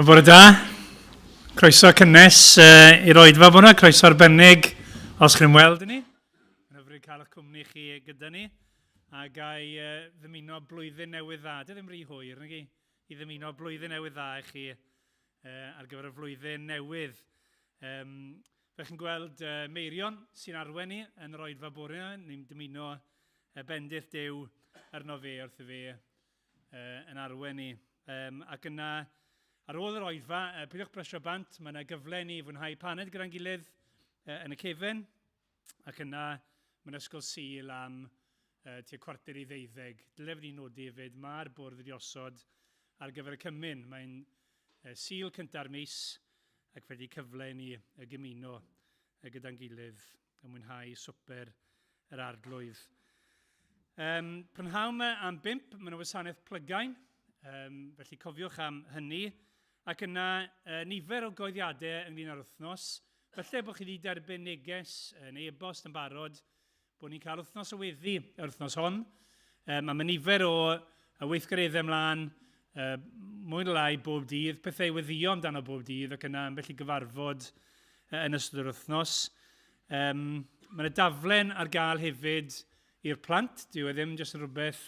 Bore da. Croeso cynnes i'r oedfa bore, croeso arbennig os chi'n weld ni. Yn hyfryd cael eich cwmni chi gyda ni. A gai ddymuno blwyddyn newydd dda. Dy ddim rhy hwyr, nag i? I ddymuno blwyddyn newydd dda i chi ar gyfer y flwyddyn newydd. Um, fe chi'n gweld Meirion sy'n arwen ni yn yr oedfa bore yma. Ni'n dymuno bendith Duw arno fe wrth i fe yn arwen ni. Um, ac yna, ar ôl yr oedfa, peidiwch brysio bant, mae yna gyfle ni fwynhau paned gyda'n gilydd yn y cefen. Ac yna, mae'n ysgol Sul am tua 11:45. Dyle fod ni'n nodi hefyd, mae'r bwrdd wedi osod ar gyfer y cymun. Mae'n Sul cynta'r mis, ac felly cyfle i ni gymuno gyda'n gilydd yn mwynhau swper yr arglwydd. Um, prynhawn yma am bimp, mae'n wasanaeth plygain, um, felly cofiwch am hynny. Ac yna uh, nifer o goeddiadau ynglyn â'r wythnos. Felly bod chi wedi derbyn neges neu e-bost yn barod bod ni'n cael wythnos o weddi yr wythnos hon. Um, a mae nifer o weithgareddau ymlaen, uh, mwy neu lai bob dydd, pethau i weddio amdano bob dydd ac yna ambell i gyfarfod uh, yn ystod yr wythnos. Um, mae yna daflen ar gael hefyd i'r plant, dyw e ddim jyst yn rhywbeth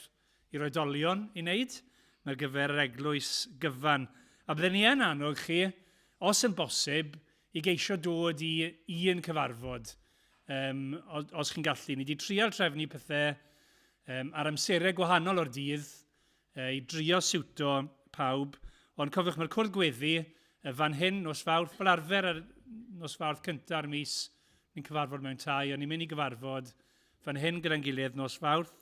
i'r oedolion i wneud, mae ar gyfer yr eglwys gyfan. A bydden ni yn annog chi, os yn bosib, i geisio dod i un cyfarfod, um, os chi'n gallu. Ni wedi trial trefnu pethau um, ar amserau gwahanol o'r dydd uh, i drio siwto pawb, ond cofiwch mae'r cwrdd gweddi uh, fan hyn nos Fawrth, fel arfer ar nos Fawrth cynta'r mis, ni'n cyfarfod mewn tai, ond ni'n mynd i gyfarfod fan hyn gyda'n gilydd nos Fawrth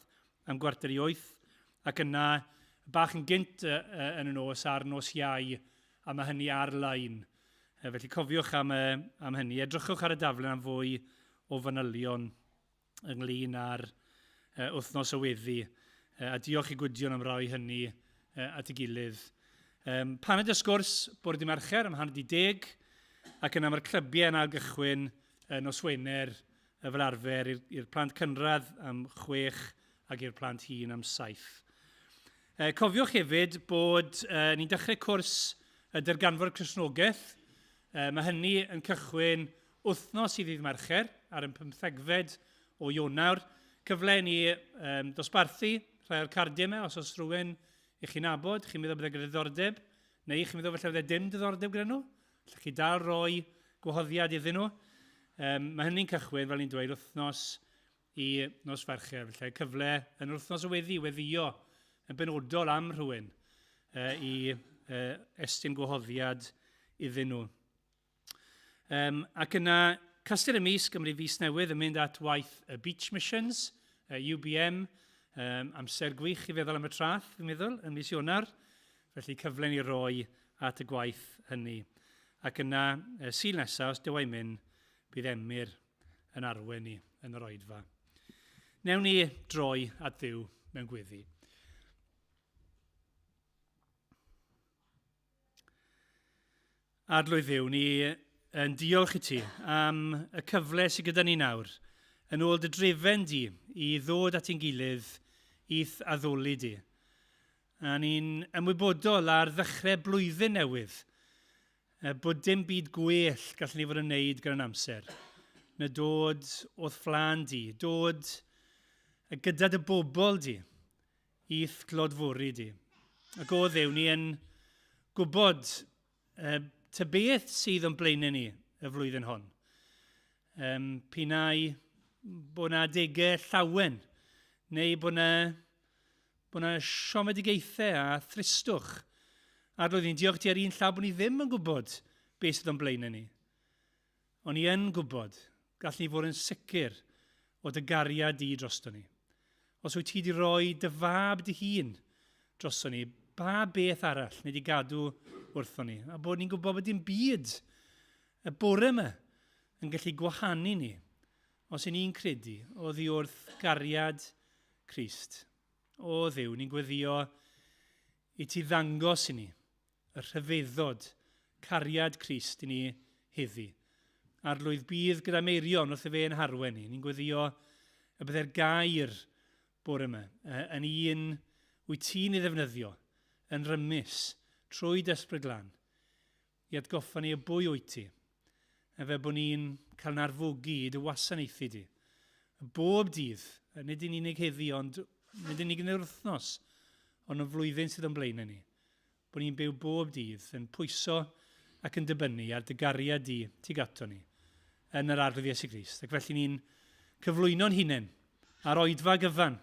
am 7:45, ac yna bach yn gynt yn y nos ar nos Iau, a mae hynny ar-lein. Felly cofiwch am, am hynny. Edrychwch ar y daflen am fwy o fanylion ynglyn â'r wythnos o weddi. A diolch i Gwydion am roi hynny at ei gilydd. Um, paned y sgwrs bore di Mercher am 9:30 ac yna mae'r clybiau yn ailgychwyn nos Wener fel arfer i'r plant cynradd am 6 ac i'r plant hŷn am 7. E, cofiwch hefyd bod e, ni'n dechrau cwrs y Darganfod Cristnogaeth. E, mae hynny yn cychwyn wythnos i ddydd Mercher ar y 15fed o Ionawr. Cyfle i ni um, dosbarthu rhai o'r cardiau yma os oes rhywun i chi'n nabod, chi'n meddwl byddai gyda diddordeb, neu chi'n meddwl falle byddai dim diddordeb gyda nhw. Allwch chi dal roi gwahoddiad iddyn nhw. Um, mae hynny'n cychwyn, fel ni'n dweud, wythnos i nos Fercher. Felly cyfle yn wythnos o weddi, weddio yn benodol am rhywun uh, i uh, estyn gwahoddiad iddyn nhw. Um, ac yna, Castell y Mis, Gymru Fis Newydd yn mynd at waith y Beach Missions, uh, UBM, um, amser gwych i feddwl am y traeth, fi'n meddwl, yn mis Ionawr. Felly cyfle ni roi at y gwaith hynny. Ac yna, uh, Sul nesaf, os Duw a'i myn, bydd Emyr yn arwen ni yn yr oedfa. Newn ni droi at Dduw mewn gweddi. Arglwydd Dduw, ni yn diolch i ti am y cyfle sydd gyda ni nawr, yn ôl dy drefen di, i ddod at ein gilydd i'th addoli di. A ni'n ymwybodol ar ddechrau blwyddyn newydd bod dim byd gwell gallwn ni fod yn wneud gyda'n amser na dod o'th flaen di, dod gyda dy bobl di, i'th glodfori di. Ac o Dduw, ni yn gwybod uh, ta beth sydd o'n blaenau ni y flwyddyn hon. Um, P'un bod na adegau llawen, neu bod na bod yna siomedigaethau a thristwch. Arglwydd, ni'n diolch ti ar un llaw bod ni ddim yn gwybod beth sydd o'n blaenau ni. Ond ni yn gwybod, gallwn ni fod yn sicr o dy gariad di drosto ni. Os wyt ti wedi rhoi dy fab dy hun drosto ni, ba beth arall ni wedi gadw wrtho ni? A bod ni'n gwybod bod dim byd y bore yma yn gallu gwahanu ni os y'n ni'n credu oddi wrth gariad Crist. O Dduw, ni'n gweddio i ti ddangos i ni y rhyfeddod cariad Crist i ni heddi. Arlwydd bydd gyda Meirion wrth i fe yn harwen ni. Ni'n gweddio y byddai'r gair bore yma yn un wyt ti'n ei ddefnyddio yn rymus trwy dy Ysbryd Glân. i atgoffa ni o bwy wyt ti, a fe bod ni'n cael yn arfogi i dy wasanaethu di. Bob dydd, nid yn unig heddi, ond nid yn unig yn yr wythnos, ond y flwyddyn sydd o'n blaenau ni. Bod ni'n byw bob dydd yn pwyso ac yn dibynnu ar dy gariad di tuag ato ni yn yr Arglwydd Iesu Grist. Ac felly ni'n cyflwyno'n hunain a'r oedfa gyfan,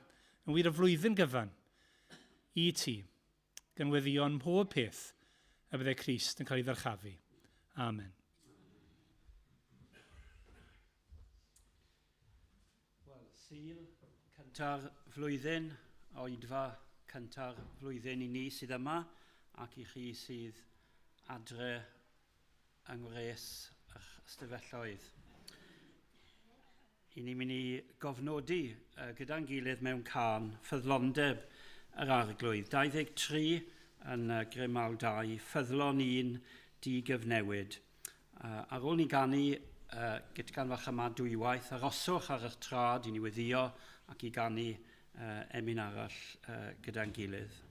yn wir y flwyddyn gyfan, i ti, gan weddïo yn mhob peth y byddai Crist yn cael ei ddyrchafu. Amen. Wel, Sul cynta'r flwyddyn, oedfa cynta'r flwyddyn i ni sydd yma ac i chi sydd adre yng ngwres eich ystafelloedd. I ni'n mynd i gofnodi gyda'n gilydd mewn cân ffyddlondeb yr Arglwydd. 23 yn Grymawl 2, ffyddlon un di-gyfnewid. Ar ôl ni ganu gytgan fach yma dwywaith, aroswch ar eich trad i ni weddio ac i ganu emyn arall gyda'n gilydd.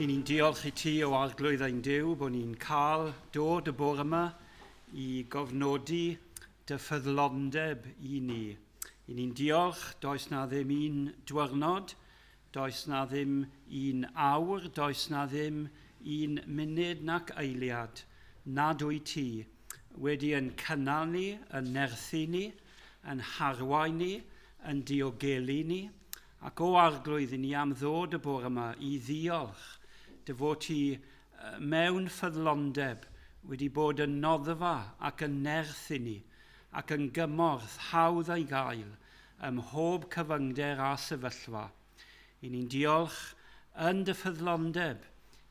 I ni'n diolch i ti o Arglwydd ein Duw bod ni'n cael dod y bore yma i gofnodi dy ffyddlondeb i ni. I ni'n diolch, does na ddim un dwyrnod, does na ddim un awr, does na ddim un munud nac eiliad nad wyt ti wedi yn cynnal ni, yn nerthu ni, yn harwain ni, yn diogelu ni, ac o Arglwydd i ni am ddod y bore yma i ddiolch dy fod ti mewn ffyddlondeb wedi bod yn noddfa ac yn nerth i ni, ac yn gymorth hawdd ei gael ym mhob cyfyngder a sefyllfa. I ni'n diolch yn dy ffyddlondeb,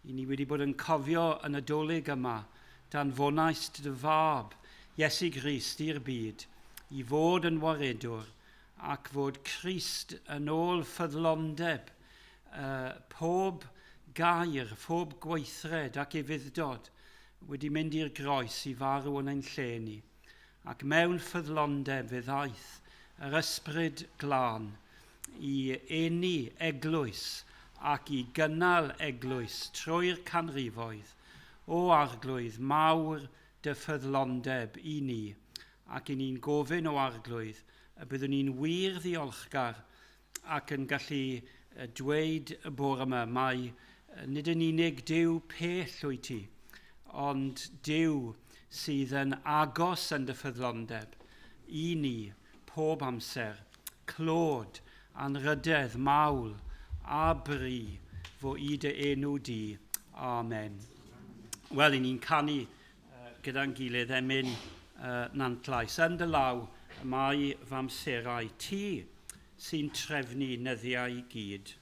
i ni wedi bod yn cofio y Nadolig yma, danfonaist dy fab, Iesu Grist, i'r byd, i fod yn waredwr, ac fod Crist yn ôl ffyddlondeb pob gair, phob gweithred ac ufudd-dod wedi mynd i'r groes i farw yn ein lle ni. Ac mewn ffyddlondeb fe ddaeth yr Ysbryd Glân i eni eglwys ac i gynnal eglwys trwy'r canrifoedd. O Arglwydd, mawr dy ffyddlondeb i ni, ac i ni'n gofyn o Arglwydd y byddwn ni'n wir ddiolchgar ac yn gallu dweud y bore yma mai nid yn unig Duw pell wyt ti, ond Duw sydd yn agos yn dy ffyddlondeb i ni pob amser. Clod, anrhydedd, mawl a bri fo i dy enw di. Amen. Wel, i ni'n canu gyda'n gilydd emyn Nantlais. Yn dy law y mae f'amserau, ti sy'n trefnu nyddiau gyd.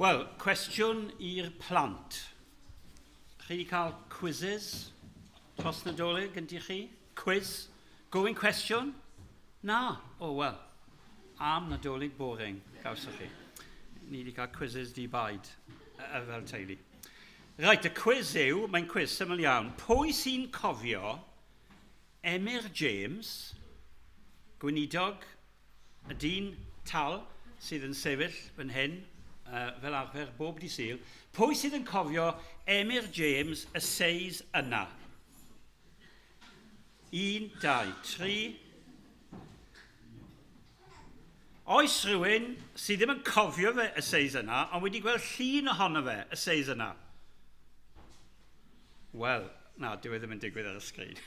Wel, cwestiwn i'r plant. Chi wedi cael quizzes dros Nadolig, yndych chi? Quiz? Gofyn cwestiwn? Na? O, oh, wel, am Nadolig boring, gawsoch chi. Ni wedi cael quizzes di-baid fel teulu. Reit, y quiz yw, mae'n quiz syml iawn. Pwy sy'n cofio Emyr James, gweinidog y dyn tal sydd yn sefyll fan hyn, fel arfer bob di Sul, pwy sydd yn cofio Emyr James y seis yna? 1, 2, 3. Oes rhywun sydd ddim yn cofio fe y seis yna, ond wedi gweld llun ohono fe y seis yna? Wel, na, dyw e ddim yn digwydd ar y sgrin.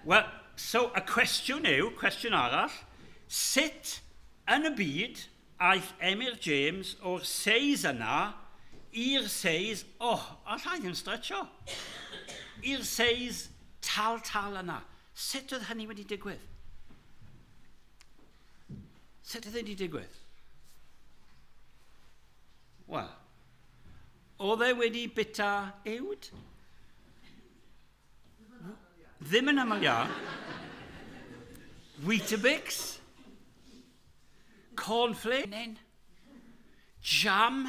Wel, so y cwestiwn yw, cwestiwn arall, sut yn y byd aeth Emyr James o'r seis yna i'r seis, oh, allai ddim stretcho, i'r seis tal-tal yna? Sut oedd hynny wedi digwydd? Sut oedd wedi digwydd? Wel, oedd e wedi bita uwd? Ddim yn aml iawn. Weetabix? Cornflakes? Jam?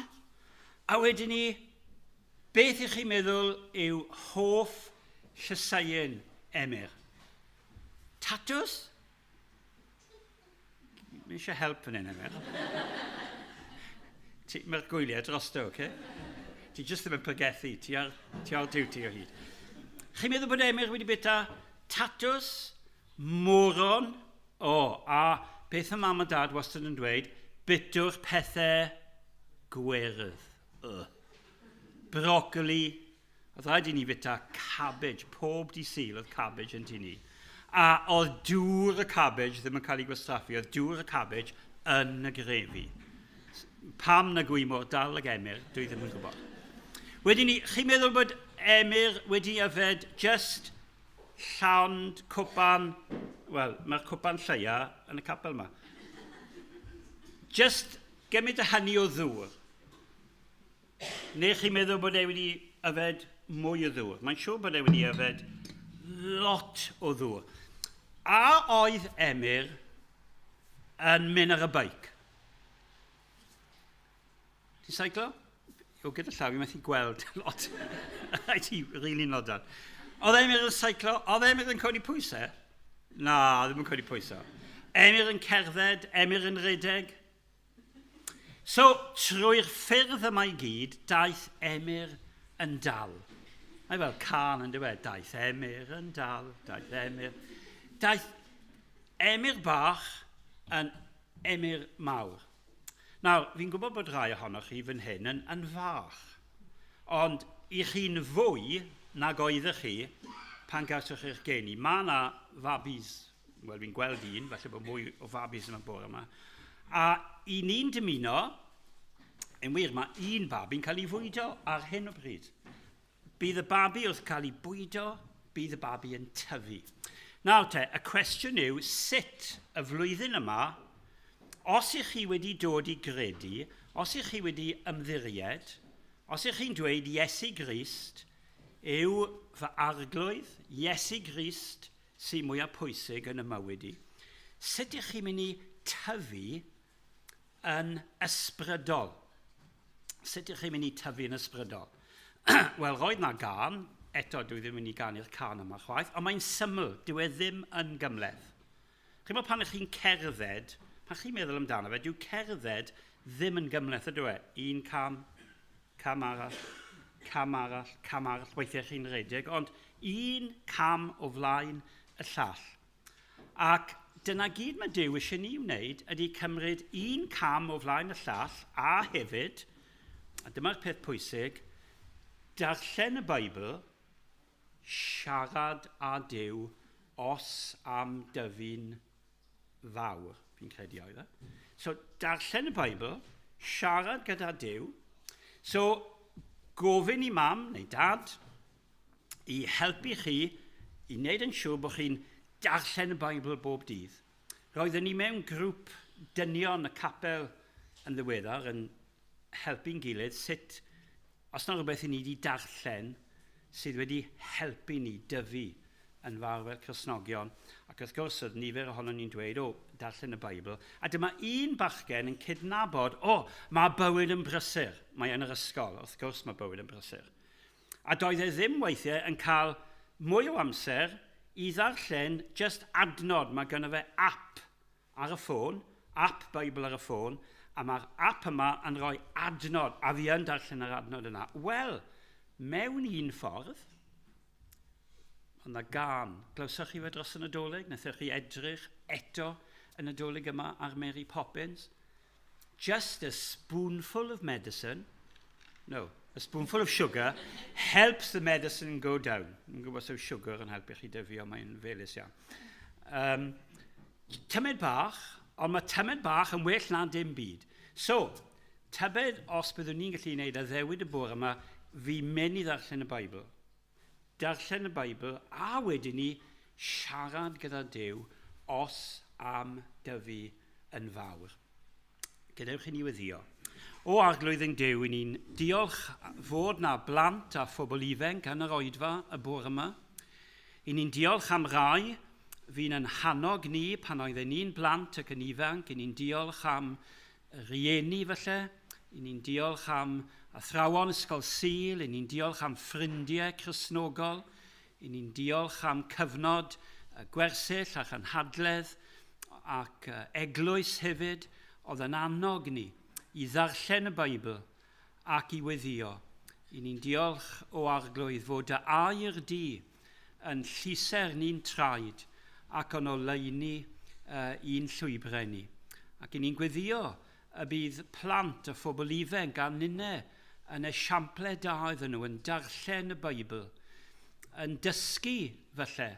A wedyn ni, beth ych chi'n meddwl yw hoff llysieuyn Emyr? Tatws? Mae eisiau help fan hyn, Emyr. Mae'r gwyliau drosto, oce? Okay? Ti jyst ddim yn pregethu, ti ar, ti ar duty o hyd. Chi'n meddwl bod Emyr wedi bita tatws, moron, o, a beth y mam a dad wastad yn dweud, bitwch pethau gwyrdd. Ugh. Brocoli. Oedd rhaid i ni fita cabbage, pob di Sul oedd cabbage yn tŷ ni. A oedd dŵr y cabbage ddim yn cael ei gwastraffu, oedd dŵr y cabbage yn y grefi. Pam na gwy mor dal ag Emyr, dwi ddim yn gwybod. Wedyn ni, chi'n meddwl bod Emyr wedi yfed just llawn cwpan, wel, mae'r cwpan lleia yn y capel yma. Just gymryd y hynny o ddŵr. Neu chi'n meddwl bod e wedi yfed mwy o ddŵr? Mae'n siŵr bod e wedi yfed lot o ddŵr. A oedd Emyr yn mynd ar y beic? Ti'n seiclo? O, gyda llaw, fi methu gweld lot. Rhaid ti really nodan. Oedd Emyr yn seiclo? Oedd Emyr yn codi pwysau? Na, ddim yn codi pwysau. Emyr yn cerdded? Emyr yn rhedeg? So, trwy'r ffyrdd yma i gyd, daeth Emyr yn dal. Mae fel can yn dweud, daeth Emyr yn dal, daeth Emyr. Daeth Emyr bach yn Emyr mawr. Nawr, fi'n gwybod bod rhai ohonoch chi fan hyn yn, yn fach, ond i chi'n fwy nag oeddech chi pan gawsoch chi'ch geni. Mae yna fabis, wel fi'n gweld un, falle bod mwy o fabis yma bore yma, a i ni'n dymuno, yn wir, mae un babi'n cael ei fwydo ar hyn o bryd. Bydd y babi wrth cael ei bwydo, bydd y babi yn tyfu. Nawr te, y cwestiwn yw sut y flwyddyn yma, os ych chi wedi dod i gredu, os ych chi wedi ymddiried, os ych chi'n dweud Iesu Grist yw fy arglwydd, Iesu Grist sy'n mwyaf pwysig yn y mywyd i, sut ych chi'n mynd i tyfu yn ysbrydol? Sut ych chi'n mynd i tyfu yn ysbrydol? Wel, roedd na gan, eto dwi ddim yn mynd i ganu'r can yma chwaith, ond mae'n syml, dyw e ddim yn gymhleth. Chi'n bod pan ych chi'n cerdded, pan chi'n meddwl amdano fe, dyw cerdded ddim yn gymhleth ydw e. Un cam, cam arall, cam arall, cam arall, weithiau chi'n rhedeg, ond un cam o flaen y llall. Ac dyna gyd mae Duw eisiau ni wneud ydy cymryd un cam o flaen y llall a hefyd, a dyma'r peth pwysig, darllen y Beibl, siarad â Duw os am dyfu'n fawr, fi'n credu oedd e. So, darllen y Beibl, siarad gyda Duw. So, gofyn i mam neu dad i helpu chi i wneud yn siŵr bod chi'n darllen y Beibl bob dydd. Roeddwn ni mewn grŵp dynion y capel yn ddiweddar yn helpu'n gilydd sut, os na rhywbeth i ni wedi darllen sydd wedi helpu ni dyfu yn fawr fel Cristnogion. Ac wrth gwrs, oedd nifer ohonon ni'n dweud, o, darllen y Beibl. A dyma un bachgen yn cydnabod, o, mae bywyd yn brysur. Mae yn yr ysgol, wrth gwrs mae bywyd yn brysur. A doedd e ddim weithiau yn cael mwy o amser i ddarllen just adnod. Mae gynno fe app ar y ffôn, app Beibl ar y ffôn, a mae'r app yma yn rhoi adnod, a fi yn darllen yr adnod yna. Wel, mewn un ffordd, ond na gân. Glywsoch chi fe dros y Nadolig? Wnaethoch chi edrych eto y Nadolig yma ar Mary Poppins? Just a spoonful of medicine, no, a spoonful of sugar helps the medicine go down. Dwi'n gwybod os yw sugar yn helpu chi dyfu, ond mae'n felys iawn. Tymed bach, ond mae tymed bach yn well na dim byd. So, tybed os byddwn ni'n gallu gwneud addewid y bore yma, fi mynd i ddarllen y Beibl. Darllen y Beibl a wedyn ni siarad gyda Duw os am dyfu yn fawr. Gadewch i ni weddio. O Arglwydd ein Duw, i ni'n diolch fod na blant a phobl ifanc yn yr oedfa y bore yma. I ni'n diolch am rai fi'n yn hannog ni pan oedden ni'n blant ac yn ifanc. I ni'n diolch am rieni falle. I ni'n diolch am athrawon ysgol Sul. I ni'n diolch am ffrindiau Cristnogol. I ni'n diolch am cyfnod gwersyll a chynhadledd ac eglwys hefyd oedd yn annog ni i ddarllen y Beibl ac i weddio. I ni'n diolch o Arglwydd fod dy air di yn lluser ni'n traed ac yn oleuni i'n llwybrau ni. Ac i ni'n gweddio y bydd plant a phobl ifanc a ninne yn esiample da iddyn nhw, yn darllen y Beibl, yn dysgu falle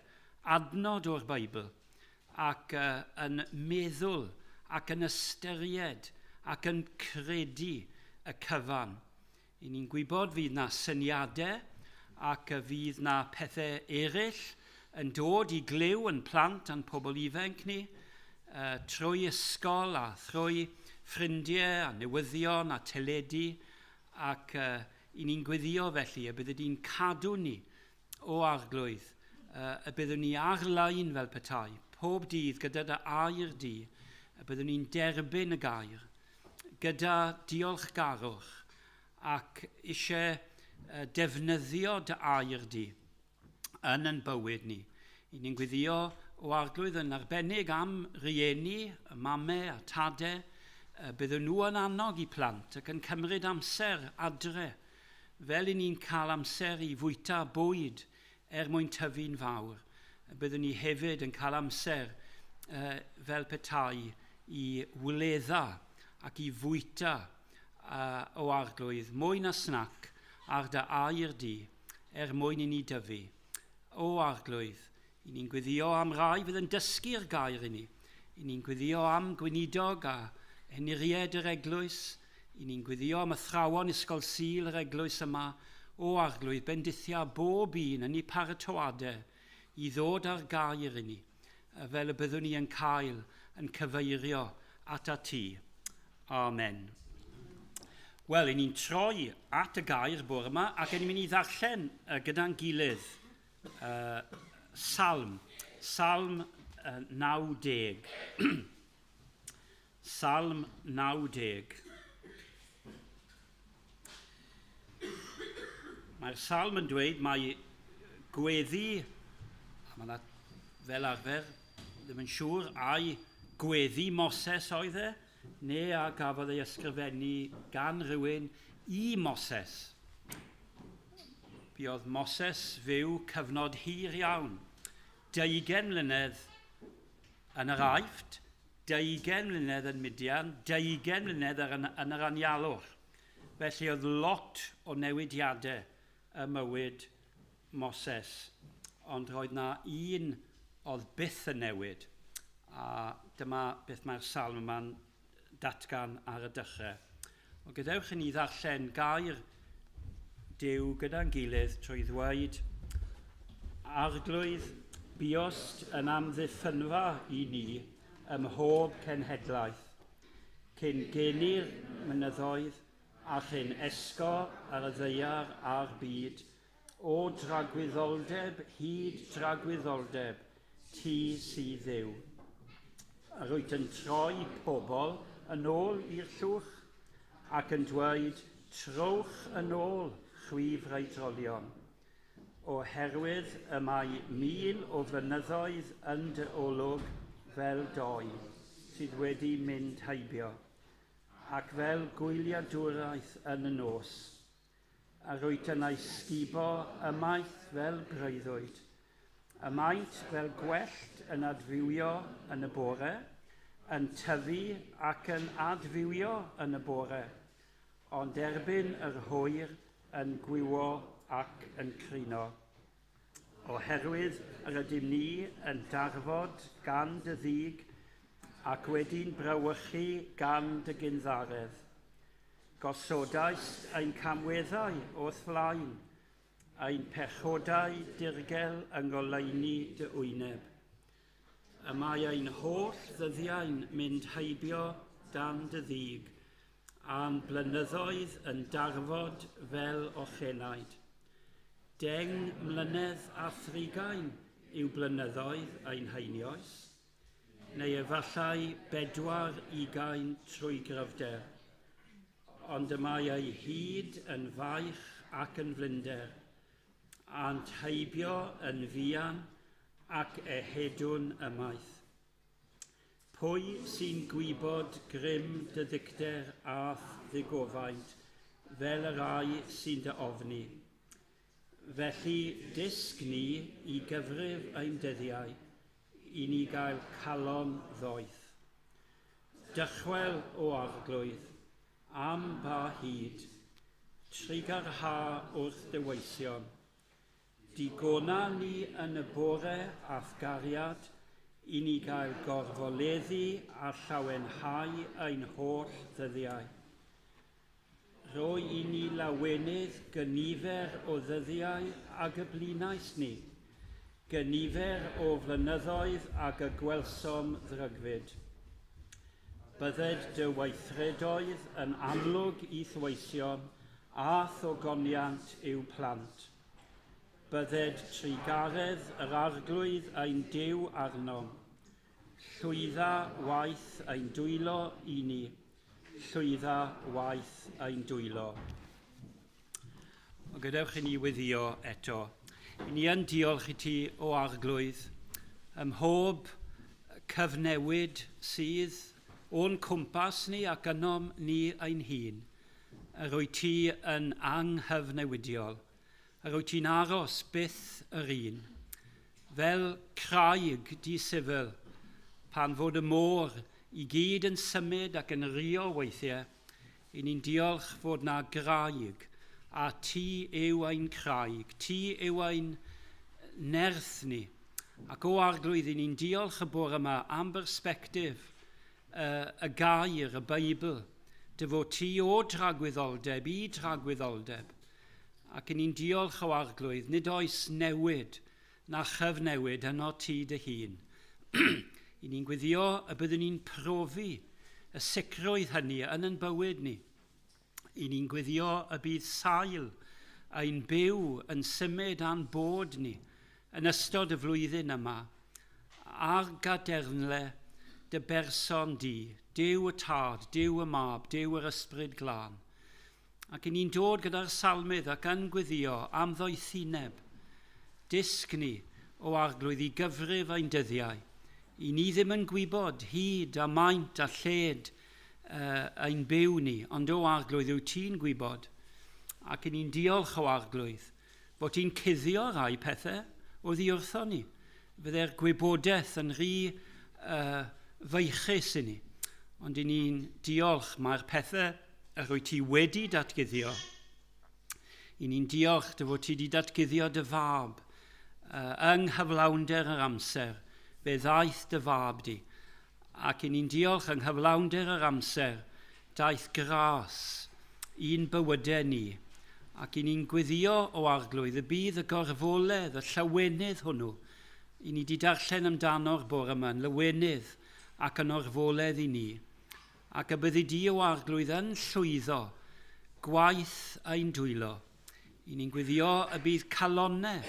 adnod o'r Beibl ac yn meddwl ac yn ystyried ac yn credu y cyfan. I ni'n gwybod fydd na syniadau ac fydd na pethau eraill yn dod i glyw yn plant a'n pobl ifanc ni, trwy ysgol a thrwy ffrindiau a newyddion a teledu, ac i ni'n gweddio felly y bydde di'n cadw ni o Arglwydd, y byddwn ni ar-lein fel petai, pob dydd gyda dy air di, y byddwn ni'n derbyn y gair, gyda diolchgarwch ac eisiau defnyddio dy air di yn ein bywyd ni. I ni'n gweddio o Arglwydd yn arbennig am rieni, y mamau a tadau, byddwn nhw yn annog i plant ac yn cymryd amser adre, fel i ni'n cael amser i fwyta bwyd er mwyn tyfu'n fawr. Byddwn ni hefyd yn cael amser fel petai i wledda ac i fwyta o Arglwydd mwy na snac ar dy air di er mwyn i ni dyfu. O Arglwydd, i ni'n gweddio am rai fydd yn dysgu'r gair i ni. I ni'n gweddio am gweinidog a henuried yr eglwys. I ni'n gweddio am athrawon ysgol Sul yr eglwys yma. O Arglwydd, bendithia bob un yn ei paratoadau i ddod â'r gair i ni, fel y byddwn ni yn cael yn cyfeirio at ti. Amen. Wel, i ni'n troi at y gair bore yma ac ni'n mynd i ddarllen gyda'n gilydd Salm, Salm 90. Salm 90. Mae'r salm yn dweud mai gweddi, a mae yna fel arfer, ddim yn siŵr, ai gweddi Moses oedd e, neu a gafodd ei ysgrifennu gan rhywun i Moses. Buodd Moses fyw cyfnod hir iawn, 20 mlynedd yn yr Aifft, 20 mlynedd yn Midian, 20 mlynedd yn yr anialwch. Felly oedd lot o newidiadau ym mywyd Moses, ond roedd na un oedd byth yn newid, a dyma beth mae'r salm yma'n datgan ar y dechrau. O gadewch i ni ddarllen gair Duw gyda'n gilydd trwy ddweud, Arglwydd, buost yn amddiffynfa i ni ym mhob cenhedlaeth, cyn geni'r mynyddoedd a chyn esgo ar y ddaear a'r byd, o dragwyddoldeb hyd dragwyddoldeb, ti sydd Dduw. Yr wyt yn troi pobl yn ôl i'r llwch ac yn dweud, trowch yn ôl, chwi freidrolion. Oherwydd y mae 1,000 o flynyddoedd yn dy olwg fel doi sydd wedi mynd heibio, ac fel gwyliadwraeth yn y nos. A rwyt yn ei sgubo ymaith fel breuddwyd. Y maent fel gwellt yn adfywio yn y bore, yn tyfu ac yn adfywio yn y bore, ond erbyn yr hwyr yn gwywo ac yn crino. Oherwydd yr ydym ni yn darfod gan dy ddig ac wedi'n brawychu gan dy gynddaredd. Gosodaist ein camweddau o'th flaen, ein pechodau dirgel yng ngoleuni dy wyneb. Y mae ein holl ddyddiau'n mynd heibio dan dy ddig, a'n blynyddoedd yn darfod fel ochenaid. 10 mlynedd a thrigain yw blynyddoedd ein heinioes, neu efallai 24 trwy gryfder, ond y mae ei hyd yn faich ac yn flinder, a'n heibio yn fuan ac ehedwn ymaith. Pwy sy'n gwybod grym dy ddicter a'th ddigofaint, fel y rhai sy'n dy ofni? Felly dysg ni i gyfrif ein dyddiau, i ni gael calon ddoeth. Dychwel, o Arglwydd, am ba hyd, trugarha wrth dy weision. Digona ni yn y bore a'th gariad, i ni gael gorfoleddu a llawenhau ein holl ddyddiau. Rhoi i ni lawenydd gynifer o ddyddiau ag y blinais ni, gynifer o flynyddoedd ag y gwelsom ddrygfyd. Bydded dy weithredoedd yn amlwg i'th weision, a'th ogoniant i'w plant. Bydded trugaredd yr Arglwydd ein Duw arnom. Llwydda waith ein dwylo i ni. Llwydda waith ein dwylo. O, gadewch i ni weddïo eto. I ni yn diolch i ti, o Arglwydd, ym mhob cyfnewid sydd o'n cwmpas ni ac ynom ni ein hun. Yr wyt ti yn anghyfnewidiol. Yr wyt ti'n aros byth yr un. Fel craig di-sifil, pan fod y môr i gyd yn symud ac yn rio weithiau, i ni'n diolch fod na graig, a ti yw ein craig, ti yw ein nerth ni. Ac o Arglwydd, i ni'n diolch y bore yma am bersbectif y gair, y Beibl, dy fod ti o dragwyddoldeb i dragwyddoldeb. Ac i ni'n diolch o Arglwydd, nid oes newid na chyfnewid yno ti dy hun. I ni'n gweddio y byddwn ni'n profi y sicrwydd hynny yn ein bywyd ni. I ni'n gweddio y bydd sail ein byw yn symud a'n bod ni yn ystod y flwyddyn yma ar gadernle dy berson di, Duw y Tad, Duw y Mab, Duw yr Ysbryd Glân. Ac i ni'n dod gyda'r salmydd ac yn gweddio am ddoethineb. Dysg ni, o Arglwydd, i gyfrif ein dyddiau. I ni ddim yn gwybod hyd a maint a lled ein byw ni, ond o Arglwydd yw ti'n gwybod. Ac i ni'n diolch o Arglwydd fod ti'n cuddio rhai pethau oddi wrtho ni. Fydde'r gwybodaeth yn rhy feichus i ni. Ond i ni'n diolch mae'r pethau yr wyt ti wedi datguddio. I ni'n diolch dy fod ti wedi datguddio dy fab yng nghyflawnder yr amser. Fe ddaeth dy fab di. Ac i ni'n diolch yng nghyflawnder yr amser, daeth gras i'n bywydau ni. Ac i ni'n gweddio o Arglwydd y bydd y gorfoledd, y llawenydd hwnnw, i ni di darllen amdano'r bore yma, yn lawenydd ac yn orfoledd i ni. Ac y byddi di o Arglwydd yn llwyddo gwaith ein dwylo. I ni'n gweddio y bydd calonnau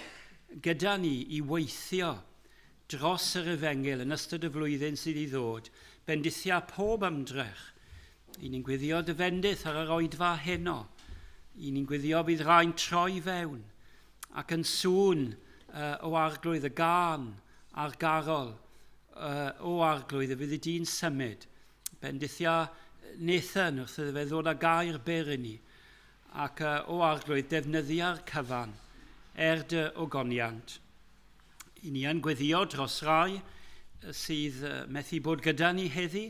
gyda ni i weithio dros yr efengyl yn ystod y flwyddyn sydd i ddod. Bendithia pob ymdrech. I ni'n gweddio dy fendith ar yr oedfa heno. I ni'n gweddio bydd rhai'n troi fewn. Ac yn sŵn o Arglwydd y gân a'r garol o Arglwydd y fyddi di'n symud. Bendithia Nathan wrth iddo fe ddod â gair byr i ni. Ac o Arglwydd defnyddia'r cyfan er dy ogoniant. I ni yn gweddio dros rai sydd methu bod gyda ni heddi.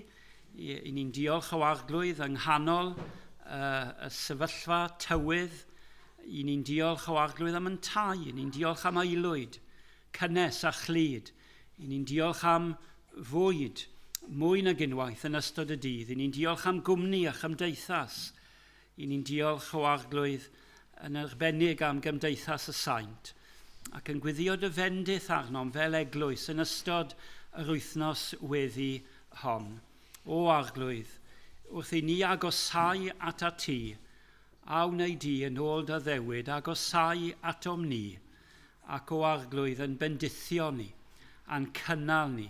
I ni'n diolch o Arglwydd yng nghanol y sefyllfa tywydd. I ni'n diolch o Arglwydd am yn tai. I ni'n diolch am aelwyd, cynnes a chlyd. I ni'n diolch am fwyd mwy nag unwaith yn ystod y dydd. I ni'n diolch am gwmni a chymdeithas. I ni'n diolch o Arglwydd yn arbennig am gymdeithas y saint ac yn gweddio dy fendith arnom fel eglwys yn ystod yr wythnos weddi hon. O Arglwydd, wrth i ni agosau atat ti, a wnei di yn ôl dy addewid agosau atom ni, ac o Arglwydd yn bendithio ni a'n cynnal ni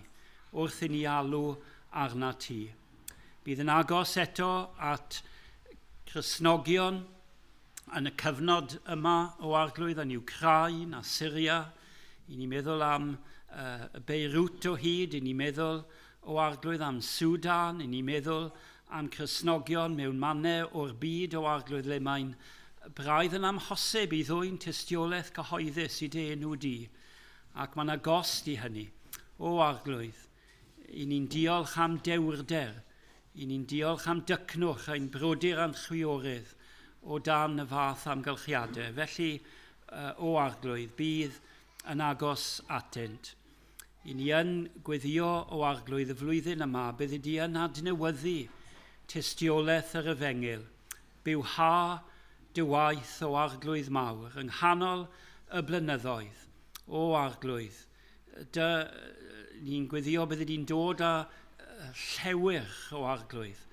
wrth i ni alw arnat ti. Bydd yn agos eto at Cristnogion yn y cyfnod yma o Arglwydd yn Ukraine a Syria. I ni'n meddwl am Beirut o hyd, i ni'n meddwl o Arglwydd am Sudan, i ni'n meddwl am Cristnogion mewn mannau o'r byd o Arglwydd le mae'n braidd yn amhosib i ddwyn tystiolaeth cyhoeddus i dy enw di, ac mae yna gost i hynny. O Arglwydd, i ni'n diolch am dewrder, i ni'n diolch am dycnwch ein brodyr a'n chwiorydd o dan y fath amgylchiadau. Felly, o Arglwydd, bydd yn agos atynt. I ni yn gweddio o Arglwydd y flwyddyn yma, byddi di yn adnewyddu tystiolaeth yr efengyl. Bywha dy waith o Arglwydd mawr yng nghanol y blynyddoedd. O Arglwydd, dy, ni'n gweddio byddi di'n dod â llewyrch o Arglwydd,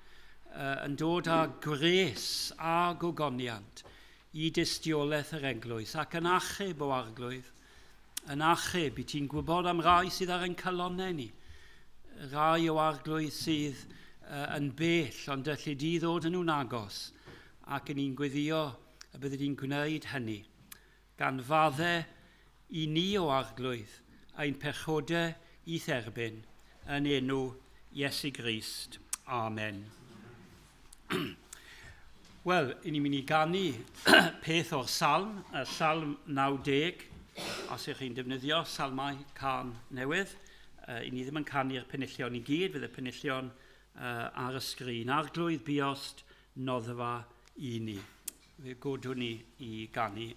yn dod â gwres a gogoniant i dystiolaeth yr eglwys ac yn achub o Arglwydd, yn achub i ti'n gwybod am rai sydd ar ein calonnau ni, rai o Arglwydd sydd yn bell, ond elli di ddod yn nhw'n agos, ac yn ni'n gweddio y byddi di'n gwneud hynny, gan fadde i ni o Arglwydd ein pechodau i'th erbyn, yn enw Iesu Grist. Amen. Wel, i ni'n mynd i ganu peth o'r salm, y salm 90, os ych chi'n defnyddio salmau cân newydd. I ni ddim yn canu'r penillion i gyd, fydd y penillion ar y sgrin. Arglwydd buost noddfa i ni. Fe godwn ni i ganu.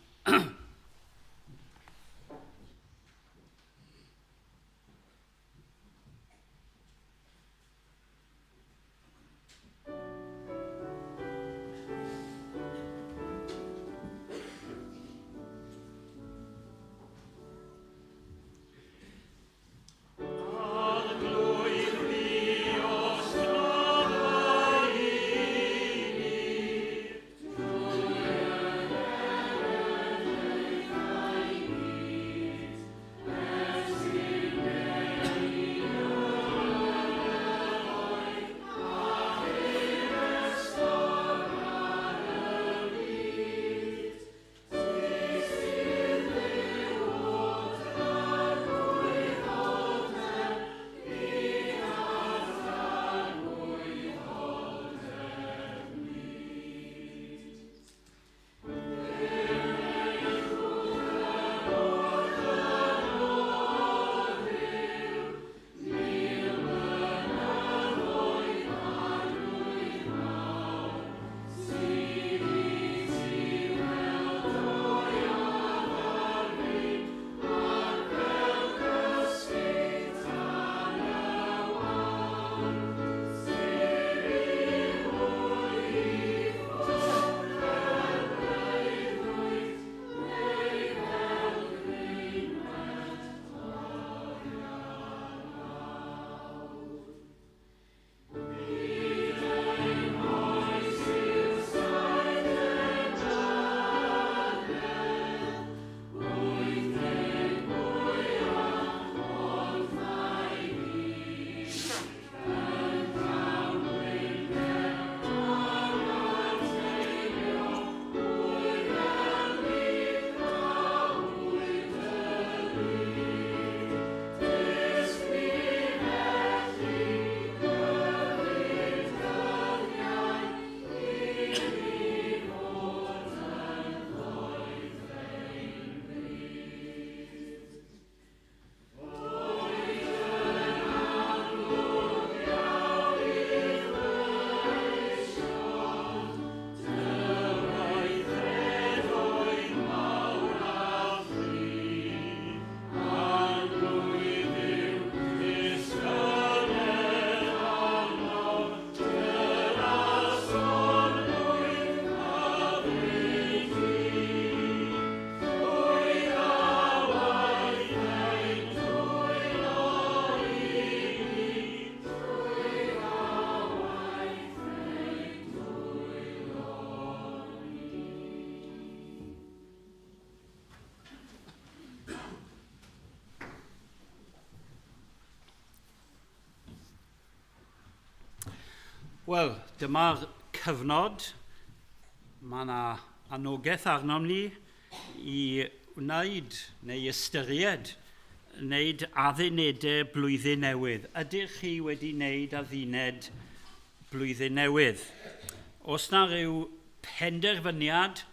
Wel, dyma'r cyfnod. Mae yna anogaeth arnom ni i wneud neu ystyried wneud addunedau blwyddyn newydd. Ydych chi wedi wneud adduned blwyddyn newydd? Os na rhyw penderfyniad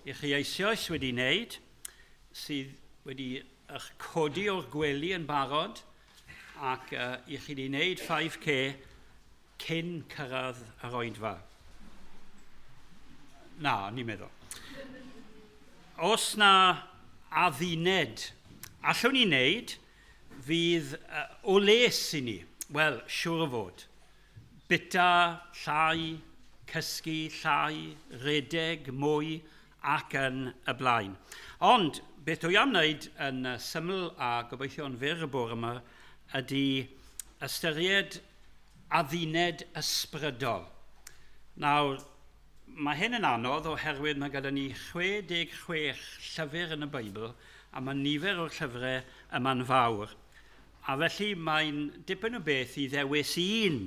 i chi eisoes wedi wneud, sydd wedi eich codi o'r gwely yn barod, ac i chi wedi wneud 5K cyn cyrraedd yr oedfa. Na, ni'n meddwl. Os na adduned allwn ni wneud, fydd o les i ni. Wel, siŵr o fod. Bita llai, cysgu llai, redeg mwy ac yn y blaen. Ond beth dwi am wneud yn syml a gobeithio'n fyr y bore yma ydy ystyried adduned ysbrydol. Nawr, mae hyn yn anodd oherwydd mae gyda ni 66 llyfr yn y Beibl a mae nifer o'r llyfrau yma'n fawr. A felly mae'n dipyn o beth i ddewis un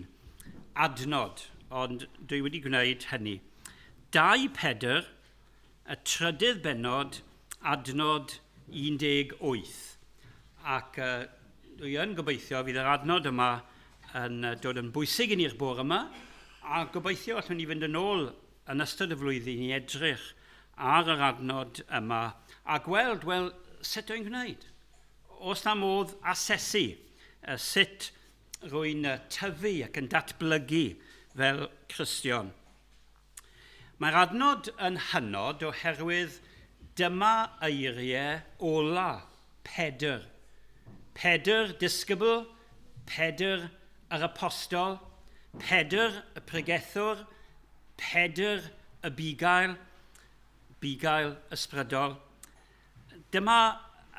adnod, ond dwi wedi gwneud hynny. 2 Pedr, y trydydd bennod, adnod 18. Ac dwi yn gobeithio fydd yr adnod yma yn dod yn bwysig i ni'r bore yma, a gobeithio allwn ni fynd yn ôl yn ystod y flwyddyn i edrych ar yr adnod yma a gweld, wel, sut dwi'n gwneud? Oes na modd asesu sut rwy'n tyfu ac yn datblygu fel Cristion? Mae'r adnod yn hynod oherwydd dyma eiriau ola Pedr. Pedr disgybl, Pedr yr apostol, Pedr y pregethwr, Pedr y bugail, bugail ysbrydol. Dyma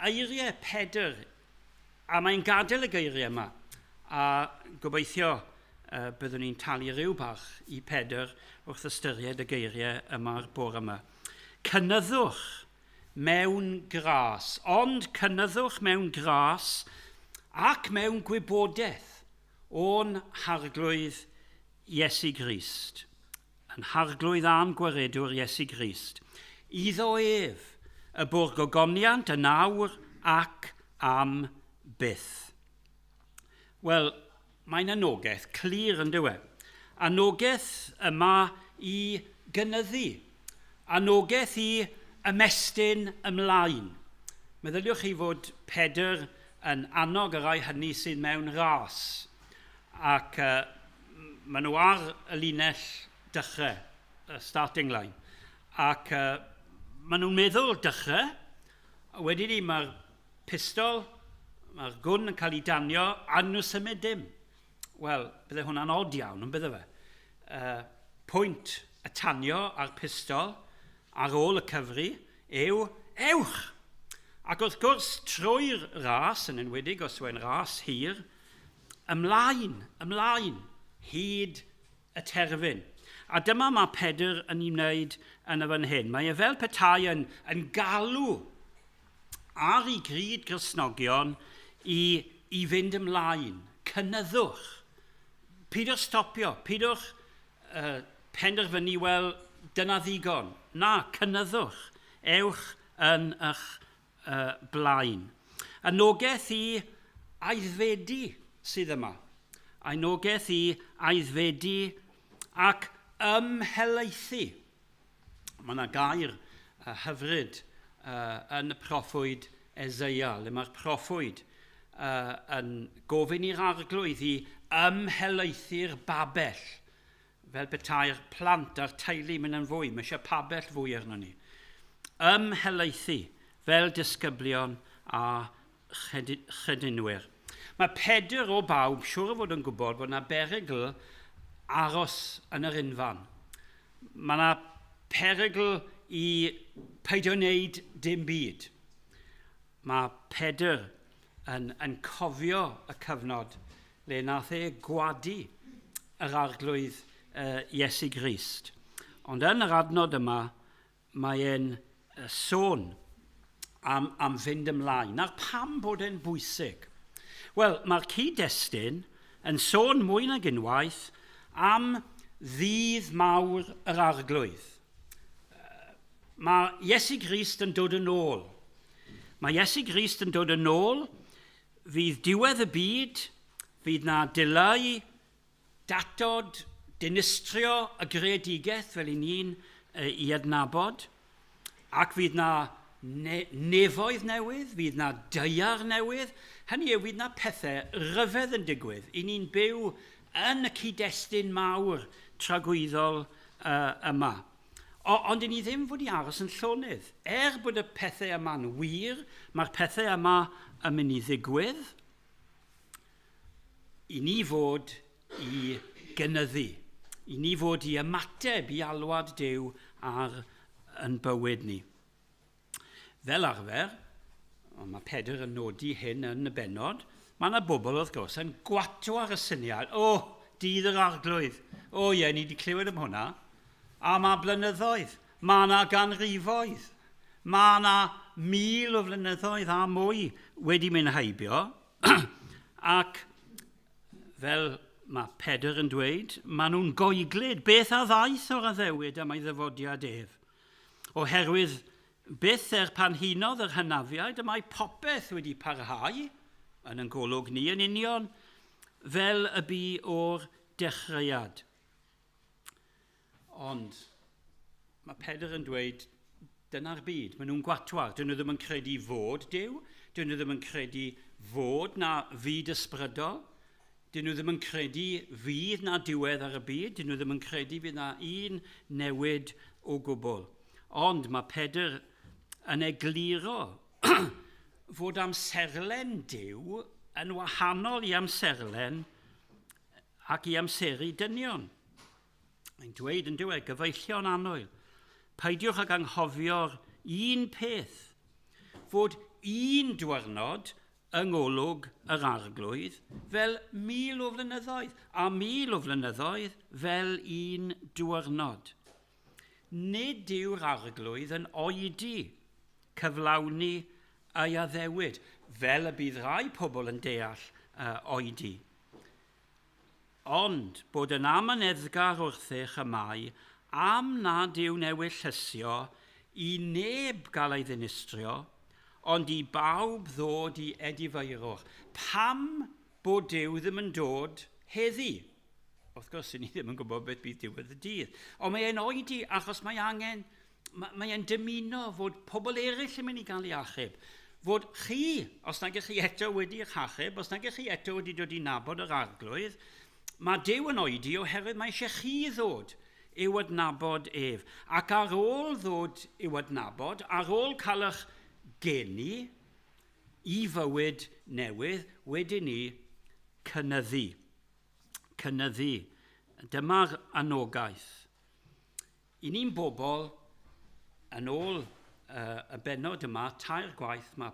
eiriau Pedr A mae'n gadael y geiriau yma, a gobeithio byddwn ni'n talu rhyw barch i Pedr wrth ystyried y geiriau yma'r bore yma. Cynyddwch mewn gras, ond cynyddwch mewn gras ac mewn gwybodaeth o'n Harglwydd Iesu Grist. Yn Harglwydd a'n Gwaredwr Iesu Grist. Iddo ef y bo'r gogoniant yn awr ac am byth. Wel, mae'n anogaeth clir yn dyw e. Anogaeth yma i gynyddu. Anogaeth i ymestyn ymlaen. Meddyliwch chi fod Pedr yn annog y rhai hynny sydd mewn ras. Ac maen nhw ar y linell dechrau, y starting line. Ac maen nhw'n meddwl dechrau, a wedyn ni mae'r pistol, mae'r gwn yn cael ei danio, a nhw symud dim. Wel, bydde hwnna'n od iawn, yn bydde fe? Pwynt y tanio a'r pistol ar ôl y cyfri yw ewch! Ac wrth gwrs, trwy'r ras, yn enwedig os yw'n ras hir, Ymlaen, ymlaen, hyd y terfyn. A dyma mae Pedr yn ei wneud yn y fan hyn. Mae e fel petai yn, yn galw ar ei grid Gristnogion i, i fynd ymlaen. Cynyddwch. Peidiwch stopio, peidiwch penderfynu, wel, dyna ddigon. Na, cynyddwch. Ewch yn eich blaen. Anogaeth i aeddfedu sydd yma. Anogaeth i aeddfedu ac ymhelaethu. Mae yna gair hyfryd yn y proffwyd Eseia, le mae'r proffwyd yn gofyn i'r arglwydd i ymhelaethu'r babell Fel petai'r plant a'r teulu mynd yn fwy, mae eisiau pabell fwy arno ni. Ymhelaethu fel disgyblion a chredinwyr. Mae Pedr o bawb siŵr o fod yn gwybod bod yna berygl aros yn yr unfan. Mae yna perygl i peidio wneud dim byd. Mae Pedr yn, yn cofio y cyfnod le nath e gwadu yr arglwydd uh, Iesu Grist. Ond yn yr adnod yma, mae e'n sôn am, am fynd ymlaen. Nawr, pam bod e'n bwysig? Wel, mae'r cyd-destun yn sôn mwy nag unwaith am Ddydd mawr yr Arglwydd. Mae Iesu Grist yn dod yn ôl. Mae Iesu Grist yn dod yn ôl, fydd diwedd y byd, fydd na dileu, datod, dinistrio y greadigaeth fel i ni'n ei adnabod, ac fydd na ne nefoedd newydd, fydd na daear newydd, hynny yw fydd na pethau rhyfedd yn digwydd. I ni'n byw yn y cyd-destun mawr tragwyddol yma. O, ond i ni ddim fod i aros yn llonydd. Er bod y pethau yma'n wir, mae'r pethau yma yn mynd i ddigwydd, i ni fod i gynyddu, i ni fod i ymateb i alwad Duw ar yn bywyd ni. Fel arfer, ond mae Pedr yn nodi hyn yn y bennod, mae yna bobl wrth gwrs yn gwato ar y syniad, o, oh, dydd yr arglwydd, o oh, ie, ni wedi clywed am hwnna, a mae blynyddoedd, mae yna ganrifoedd, mae yna 1,000 o flynyddoedd a mwy wedi mynd heibio, ac fel mae Pedr yn dweud, maen nhw'n goeglyd beth a ddaeth o'r addewid am ei ddyfodiad ef. Oherwydd byth er pan hunodd yr hynafiaid y mae popeth wedi parhau, yn ein golwg ni yn union, fel y bu o'r dechreuad. Ond mae Pedr yn dweud, dyna'r byd, maen nhw'n gwatwar, dyn nhw ddim yn credu fod Duw, dyn nhw ddim yn credu fod na fyd ysbrydol, dyn nhw ddim yn credu fydd na diwedd ar y byd, dyn nhw ddim yn credu fydd na un newid o gwbl. Ond mae Pedr yn egluro fod amserlen Duw yn wahanol i amserlen ac i amseru dynion. Mae'n dweud yn diwedd, gyfeillion annwyl, peidiwch ag anghofio'r un peth, fod un diwrnod yng ngolwg yr arglwydd fel 1,000 o flynyddoedd, a 1,000 o flynyddoedd fel un diwrnod. Nid yw'r arglwydd yn oedi cyflawni ei addewid, fel y bydd rhai pobl yn deall oedi. Ond bod yn amyneddgar wrthych y mae am nad yw'n ewyllysio i neb gael ei ddinistrio, ond i bawb ddod i edifeirwch. Pam bod Duw ddim yn dod heddi? Wrth gwrs, ni ddim yn gwybod beth bydd diwedd y dydd. Ond mae e'n oedi achos mae angen, mae e'n dymuno fod pobl eraill yn mynd i gael ei achub. Fod chi, os nag ych chi eto wedi eich achub, os nag ych chi eto wedi dod i nabod yr arglwydd, mae Duw yn oedi oherwydd mae eisiau chi ddod i'w adnabod ef. Ac ar ôl ddod i'w adnabod, ar ôl cael eich geni i fywyd newydd, wedyn ni cynyddu. Cynyddu. Dyma'r anogaeth. I ni'n bobl, yn ôl y bennod yma, tair gwaith mae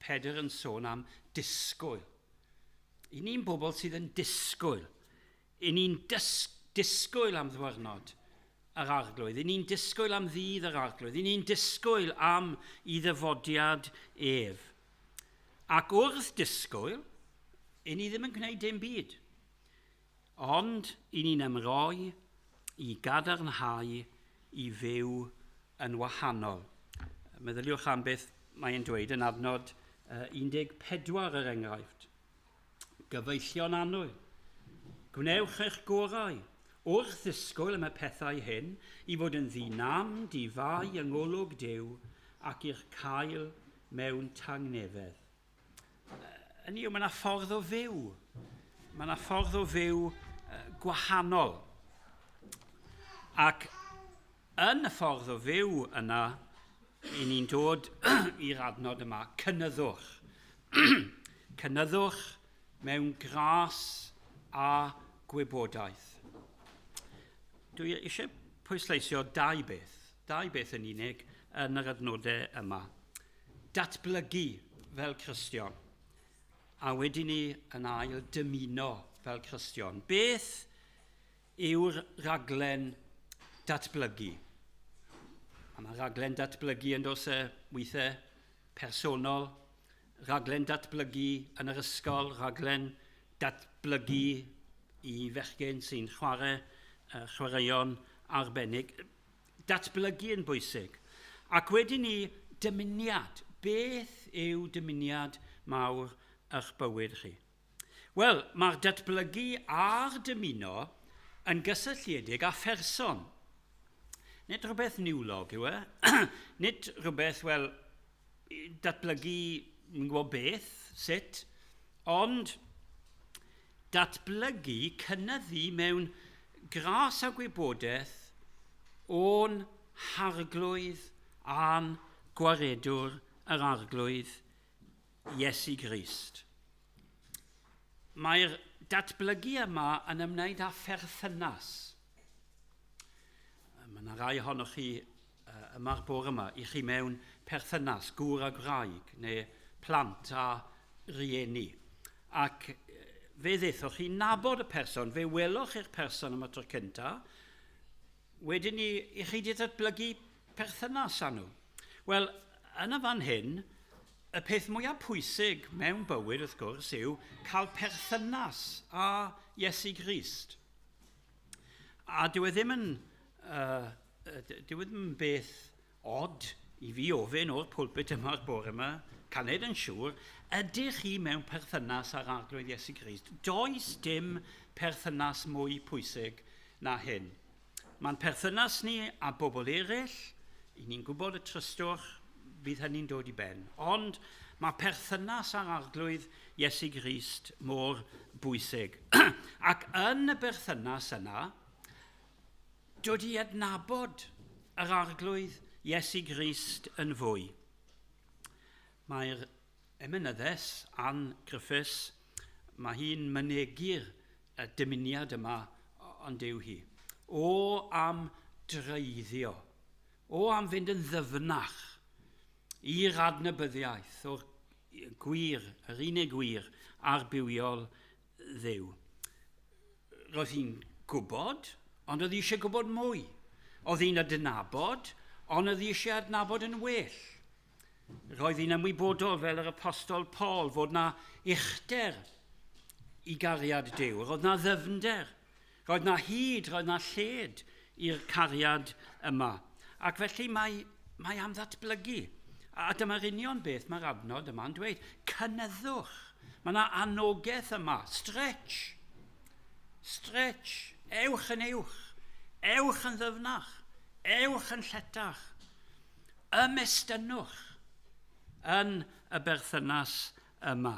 Pedr yn sôn am disgwyl. I ni'n bobl sydd yn disgwyl. I ni'n disgwyl am ddwyrnod yr arglwydd. I ni'n disgwyl am ddydd yr arglwydd. I ni'n disgwyl am i ddyfodiad ef. Ac wrth disgwyl, i ni ddim yn gwneud dim byd. Ond i ni'n ymroi i gadarnhau i fyw yn wahanol. Meddyliwch am beth mae'n dweud yn adnod 14 er enghraifft. Gyfeillion annwyl, gwnewch eich gorau wrth ddisgwyl am y pethau hyn i fod yn ddi-nam, di-fai yng ngolwg Duw ac i'ch cael mewn tangnefedd. Hynny yw, mae yna ffordd o fyw. Mae yna ffordd o fyw gwahanol. Ac yn y ffordd o fyw yna, i ni'n dod i'r adnod yma, cynyddwch. Cynyddwch mewn gras a gwybodaeth. Dwi eisiau pwysleisio dau beth yn unig yn yr adnodau yma. Datblygu fel Cristion, a wedyn ni yn ail dymuno fel Cristion. Beth yw'r rhaglen datblygu? A mae rhaglen datblygu yn dos e weithiau personol, rhaglen datblygu yn yr ysgol, rhaglen datblygu i fechgyn sy'n chwarae chwaraeon arbennig. Datblygu yn bwysig. Ac wedyn ni, dymuniad. Beth yw dymuniad mawr eich bywyd chi? Wel, mae'r datblygu a'r dymuno yn gysylltiedig â pherson. Nid rhywbeth niwlog yw e. Nid rhywbeth, wel, datblygu, yn gwybod beth, sut, ond datblygu, cynyddu mewn gras a gwybodaeth o'n harglwydd a'n gwaredwr yr arglwydd Iesu Grist. Mae'r datblygu yma yn ymwneud â pherthynas. Mae yna rai ohonoch chi yma'r bore yma, i chi mewn perthynas, gŵr a gwraig, neu plant a rieni. Ac fe ddethoch chi nabod y person, fe weloch chi'r person am y tro cyntaf, wedyn ni, i chi wedi datblygu perthynas â nhw. Wel, yn y fan hyn, y peth mwyaf pwysig mewn bywyd, wrth gwrs, yw cael perthynas â Iesu Grist. A dyw e ddim yn, dyw e ddim yn beth od i fi ofyn o'r pulpit yma'r bore yma, cael neud yn siŵr, ydych chi mewn perthynas â'r Arglwydd Iesu Grist? Does dim perthynas mwy pwysig na hyn. Mae'n perthynas ni â bobl eraill, i ni'n gwybod y trystwch, bydd hynny'n dod i ben. Ond mae perthynas â'r Arglwydd Iesu Grist mor bwysig. Ac yn y berthynas yna, dod i adnabod yr Arglwydd Iesu Grist yn fwy. Mae'r emynyddes Ann Griffiths, mae hi'n mynegi'r dymuniad yma ond yw hi. O am dreiddio, o am fynd yn ddyfnach i'r adnabyddiaeth o'r gwir, yr unig gwir a'r bywiol Dduw. Roedd hi'n gwybod, ond oedd hi eisiau gwybod mwy. Oedd hi'n adnabod, ond oedd hi eisiau adnabod yn well. Roedd hi'n ymwybodol fel yr apostol Paul fod na uchder i gariad Duw. Roedd na ddyfnder, roedd na hyd, roedd na lled i'r cariad yma. Ac felly mae, mae am ddatblygu. A dyma'r union beth mae'r adnod yma'n dweud. Cynyddwch. Mae yna anogaeth yma. Stretch. Stretch. Ewch yn uwch. Ewch yn ddyfnach. Ewch yn lletach. Ymestynnwch yn y berthynas yma.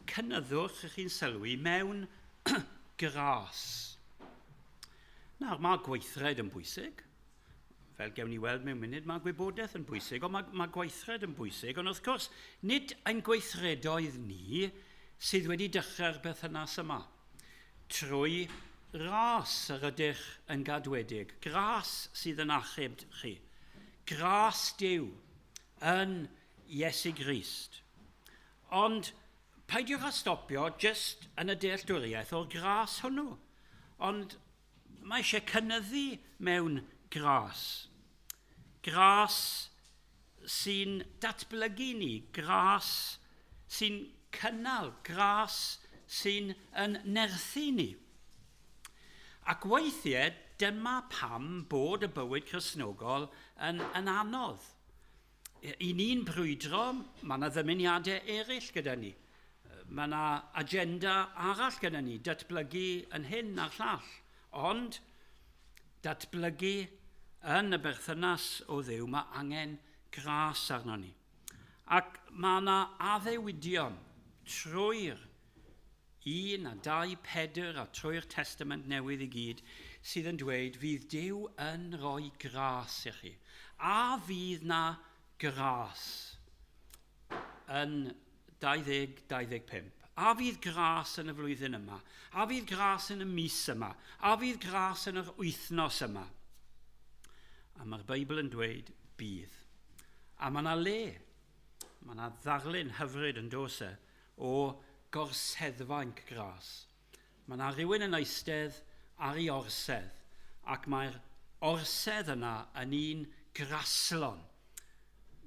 Cynyddwch, ych chi'n sylwi, mewn gras. Nawr, mae gweithred yn bwysig. Fel gewn ni weld mewn munud, mae gwybodaeth yn bwysig, ond mae, mae gweithred yn bwysig. Ond wrth gwrs, nid ein gweithredoedd ni sydd wedi dechrau'r berthynas yma. Trwy ras yr ydych yn gadwedig, gras sydd yn achub chi, gras Duw yn Iesu Grist. Ond peidiwch â stopio jyst yn y dealltwriaeth o'r gras hwnnw. Ond mae eisiau cynyddu mewn gras. Gras sy'n datblygu ni, gras sy'n cynnal, gras sy'n yn nerthu ni. Ac weithiau, dyma pam bod y bywyd Cristnogol yn, yn anodd. I ni'n brwydro, mae yna ddymuniadau eraill gyda ni. Mae yna agenda arall gyda ni, datblygu yn hyn a'r llall. Ond datblygu yn y berthynas o Dduw, mae angen gras arno ni. Ac mae yna addewidion trwy'r 1 a 2 Pedr a trwy'r Testament Newydd i gyd sydd yn dweud fydd Duw yn rhoi gras i chi. A fydd na gras yn 2025? A fydd gras yn y flwyddyn yma? A fydd gras yn y mis yma? A fydd gras yn yr wythnos yma? A mae'r Beibl yn dweud bydd. A mae yna le, mae yna ddarlun hyfryd yn dos e, o gorseddfainc gras. Mae yna rhywun yn eistedd ar ei orsedd, ac mae'r orsedd yna yn un graslon.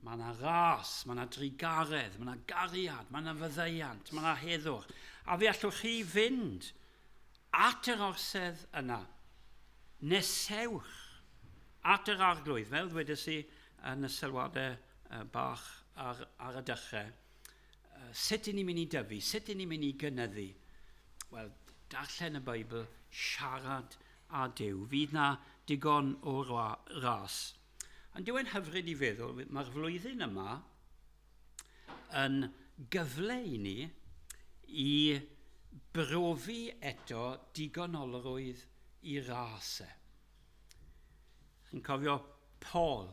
Mae yna ras, mae yna drugaredd, mae yna gariad, mae yna fyddeiant, mae yna heddwch. A fe allwch chi fynd At yr orsedd yna. Nesewch at yr Arglwydd, fel ddwedes i yn y sylwadau bach ar y dechrau. Sut i ni'n mynd i dyfu? Sut i ni'n mynd i gynyddu? Wel, darllen y Beibl, siarad â Duw. Fydd na digon o ras. Ond dyw e'n hyfryd i feddwl, mae'r flwyddyn yma yn gyfle i ni i brofi eto digonolrwydd i ras e. Chi'n cofio Paul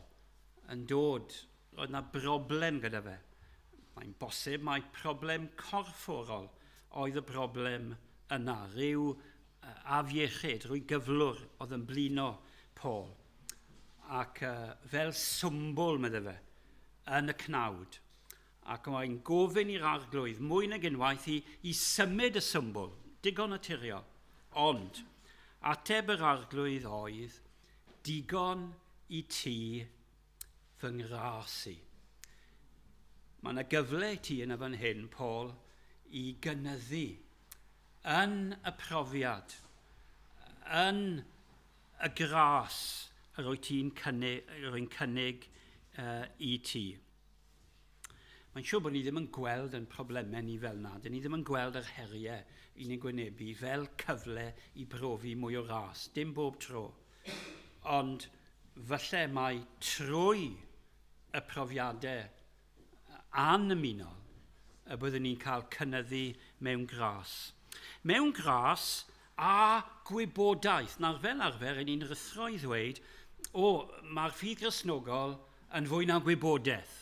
yn dod, roedd na broblem gyda fe. Mae'n bosib mai problem corfforol oedd y broblem yna, rhyw afiechyd, rhyw gyflwr oedd yn blino Paul. Ac fel swmbwl, medde fe, yn y cnawd. Ac mae'n gofyn i'r Arglwydd mwy nag unwaith i symud y swmbwl, digon naturiol. Ond, ateb yr Arglwydd oedd, digon i ti fy ngras i. Mae yna gyfle i ti yn y fan hyn, Paul, i gynyddu yn y profiad, yn y gras yr wyt ti'n cynnig, rwy'n cynnig i ti. Mae'n siŵr bod ni ddim yn gweld yn problemau ni fel na. Dyn ni ddim yn gweld yr heriau i ni'n gwynebu fel cyfle i brofi mwy o ras. Dim bob tro. Ond falle mai trwy y profiadau annymunol y byddwn ni'n cael cynyddu mewn gras. Mewn gras a gwybodaeth. Nawr, fel arfer, ry'n ni'n rhuthro i ddweud, o, mae'r ffydd Gristnogol yn fwy na gwybodaeth.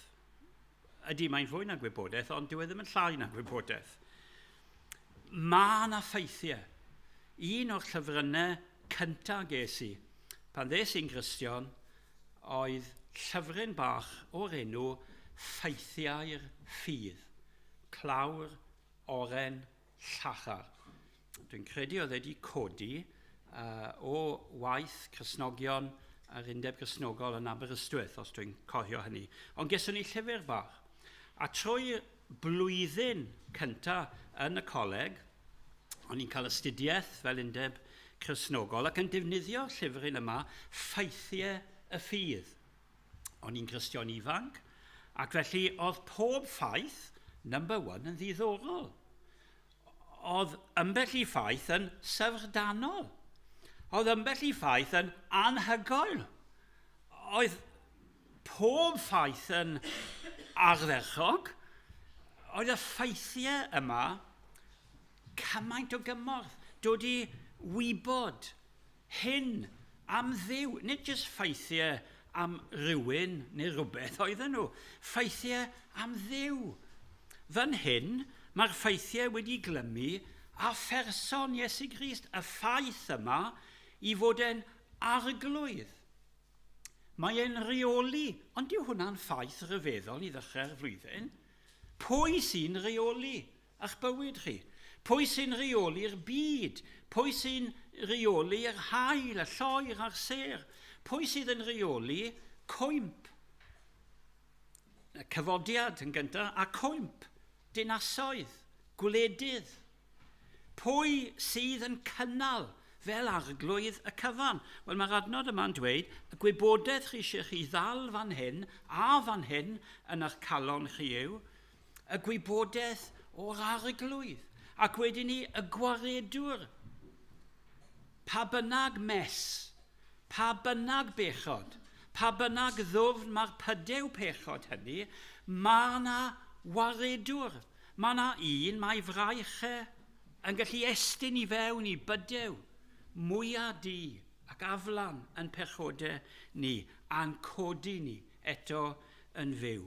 Ydy, mae'n fwy na gwybodaeth, ond dyw e ddim yn llai na gwybodaeth. Mae yna ffeithiau. Un o'r llyfrynnau cyntaf ges i, pan ddes i'n Gristion, oedd llyfryn bach o'r enw Ffeithiau'r Ffydd, clawr oren llachar. Dwi'n credu oedd wedi codi o waith Cristnogion yr Undeb Gristnogol yn Aberystwyth, os dwi'n cofio hynny. Ond geson ni llyfr bach. A trwy blwyddyn cynta yn y coleg, o'n i'n cael astudiaeth fel Undeb Cristnogol ac yn defnyddio'r llyfryn yma, Ffeithiau y Ffydd. O'n i'n Gristion ifanc, ac felly oedd pob ffaith, number one, yn ddiddorol. Oedd ambell i ffaith yn syfrdanol. Oedd ambell i ffaith yn anhygoel. Oedd pob ffaith yn ardderchog. Oedd y ffeithiau yma cymaint o gymorth. Dod i wybod hyn am Dduw. Nid jyst ffeithiau am rywun neu rhywbeth oedden nhw. Ffeithiau am Dduw. Fan hyn, mae'r ffeithiau wedi glymu â pherson Iesu Grist, y ffaith yma i fod e'n arglwydd. Mae e'n rheoli, ond dyw hwnna'n ffaith ryfeddol i ddechrau'r flwyddyn. Pwy sy'n rheoli A'ch bywyd chi? Pwy sy'n rheoli'r byd? Pwy sy'n rheoli'r haul, y lloer a'r sêr? Pwy sydd yn rheoli cwymp? Y cyfodiad yn gyntaf, a cwymp, dinasoedd, gwledydd. Pwy sydd yn cynnal fel arglwydd y cyfan? Wel, mae'r adnod yma'n dweud, y gwybodaeth chi eisiau chi ddal fan hyn a fan hyn yn eich calon chi yw, y gwybodaeth o'r Arglwydd, ac wedyn ni y gwaredwr. Pa bynnag mes, pa bynnag bechod, pa bynnag ddwfn mae'r pydew pechod hynny, mae yna waredwr. Mae yna un, mae fraich e yn gallu estyn i fewn i bydew mwyaf du ac aflan yn pechodau ni, a'n codi ni eto yn fyw.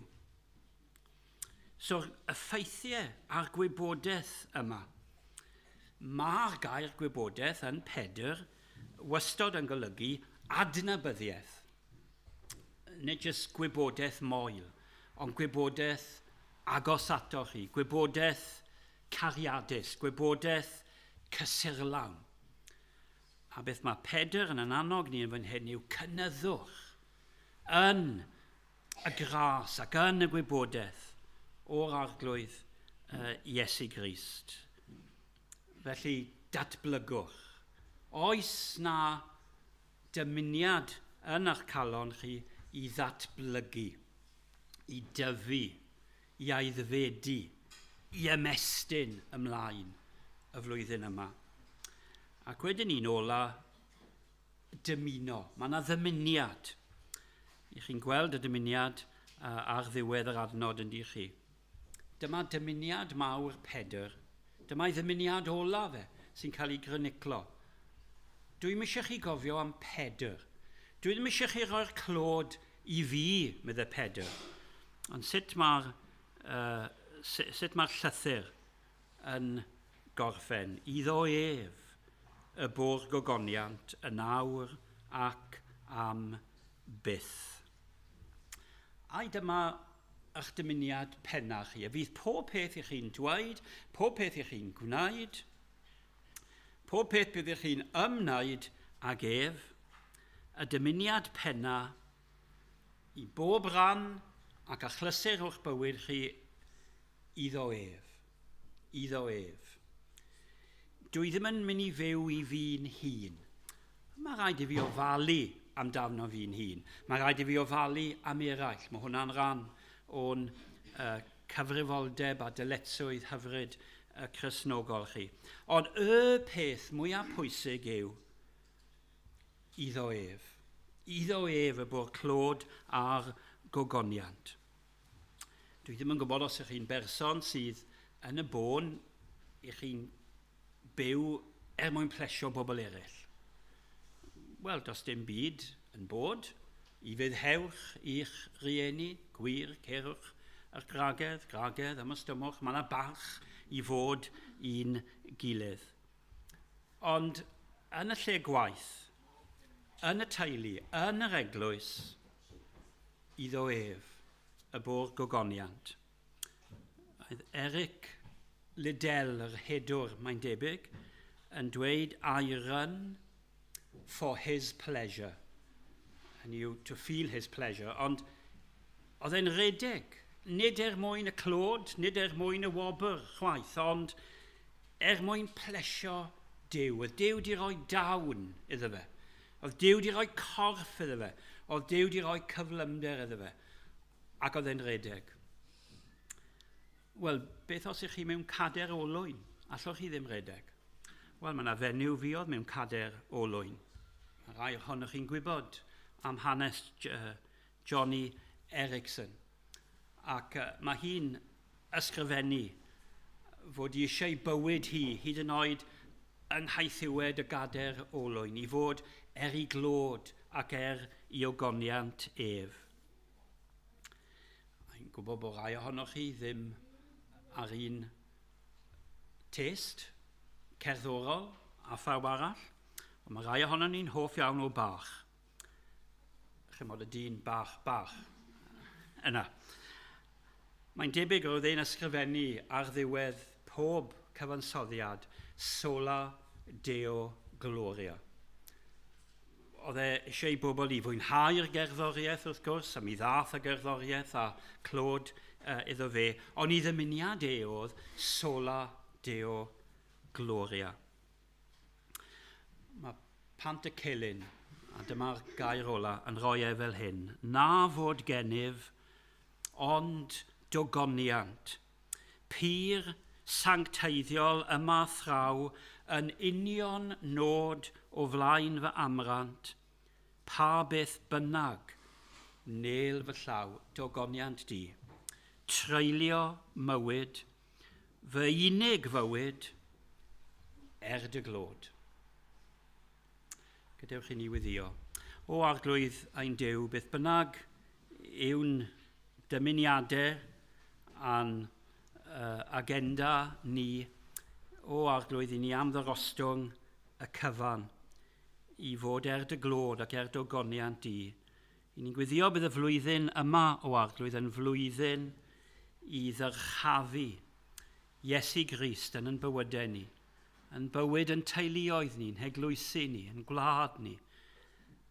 So'r y ffeithiau a'r gwybodaeth yma. Mae'r gair gwybodaeth yn Pedr wastod yn golygu adnabyddiaeth. Nid jyst gwybodaeth moel, ond gwybodaeth agos ato chi, gwybodaeth cariadus, gwybodaeth cysurlawn. A beth mae Pedr yn annog ni yn fan hyn yw cynyddwch yn y gras ac yn y gwybodaeth o'r Arglwydd Iesu Grist. Felly, Datblygwch. Oes na dymuniad yn eich calon chi i ddatblygu, i dyfu, i aeddfedu, i ymestyn ymlaen y flwyddyn yma? Ac wedyn un ola, dymuno. Mae yna ddymuniad. I chi'n gweld y dymuniad ar ddiwedd yr adnod yn di chi. Dyma dymuniad mawr Pedr. Dyma'i ddymuniad ola fe sy'n cael ei gryniclo. Dwi'n eisiau chi gofio am Pedr. Dwi ddim eisiau chi roi'r clod i fi, meddai Pedr. Ond sut mae'r llythyr yn gorffen? Iddo ef y bo'r gogoniant yn awr ac am byth. Ai dyma eich dymuniad penna chi? A fydd pob peth i chi'n dweud, pob peth i chi'n gwneud, pob peth byddwch chi'n ymwneud ag ef, y dymuniad penna i bob rhan ac achlysur o'ch bywyd chi iddo ef. Iddo ef. Dwi ddim yn mynd i fyw i fi'n hun. Mae rhaid i fi ofalu amdano fi'n hun. Mae rhaid i fi ofalu am eraill. Mae hwnna'n rhan o'n cyfrifoldeb a dyletswydd hyfryd y Cristnogol chi. Ond y peth mwyaf pwysig yw iddo ef. Iddo ef y bo'r clod a'r gogoniant. Dwi ddim yn gwybod os ych chi'n berson sydd yn y bôn i chi'n byw er mwyn plesio bobl eraill. Wel, does dim byd yn bod. I fyddhewch i'ch rieni, gwir, cerwch eich gwragedd, gwragedd, ymostymwch. Mae yna barch i fod i'n gilydd. Ond yn y lle gwaith, yn y teulu, yn yr eglwys, iddo ef y bo'r gogoniant. Oedd Eric Liddell, yr hedwr, mae'n debyg, yn dweud, "I run for his pleasure." Hynny yw, to feel his pleasure. Ond oedd e'n redeg, nid er mwyn y clod, nid er mwyn y wobr chwaith, ond er mwyn plesio Duw. Oedd Duw di roi dawn iddo fe. Oedd Duw di roi corff iddo fe. Oedd Duw di roi cyflymder iddo fe. Ac oedd e'n redeg. Wel, beth os ych chi mewn cader olwyn? Allwch chi ddim redeg? Wel, mae yna fenyw fuodd mewn cader olwyn. Mae rai ohonoch chi'n gwybod am hanes Joni Eareckson. Ac mae hi'n ysgrifennu fod i eisiau bywyd hi, hyd yn oed yng nghaethiwed y gader olwyn, i fod er ei glod ac er ei ogoniant ef. Mae'n gwybod bod rai ohonoch chi ddim ar un taste cerddorol a phawb arall, ond mae rai ohonon ni'n hoff iawn o Bach. Chymod y dyn bach bach yna. Mae'n debyg roedd e'n ysgrifennu ar ddiwedd pob cyfansoddiad "Sola Deo Gloria". Oedd e eisiau i bobl i fwynhau'r gerddoriaeth wrth gwrs, a mi ddath y gerddoriaeth a clod iddo fe, ond i ddymuniad e oedd "Sola Deo Gloria". Mae Pantycelyn, a dyma'r gair ola, yn rhoi e fel hyn. Na fod gennyf ond dogoniant, pur sancteiddiol yma thraw yn union nod o flaen fy amrant, pa beth bynnag nel fy llaw, dogoniant di. Treulio mywyd, fy unig fywyd, er dy glod. Gadewch i ni weddio. O Arglwydd ein Duw, beth bynnag yw'n dymuniadau a'n agenda ni, o Arglwydd, i ni am ddarostwng y cyfan i fod er dy glod ac er dy ogoniant di. I ni'n gweddio bydd y flwyddyn yma, o Arglwydd, yn flwyddyn i ddyrchafu Iesu Grist yn yn bywydau ni, yn bywyd yn teuluoedd ni, yn heglwysi ni, yn gwlad ni.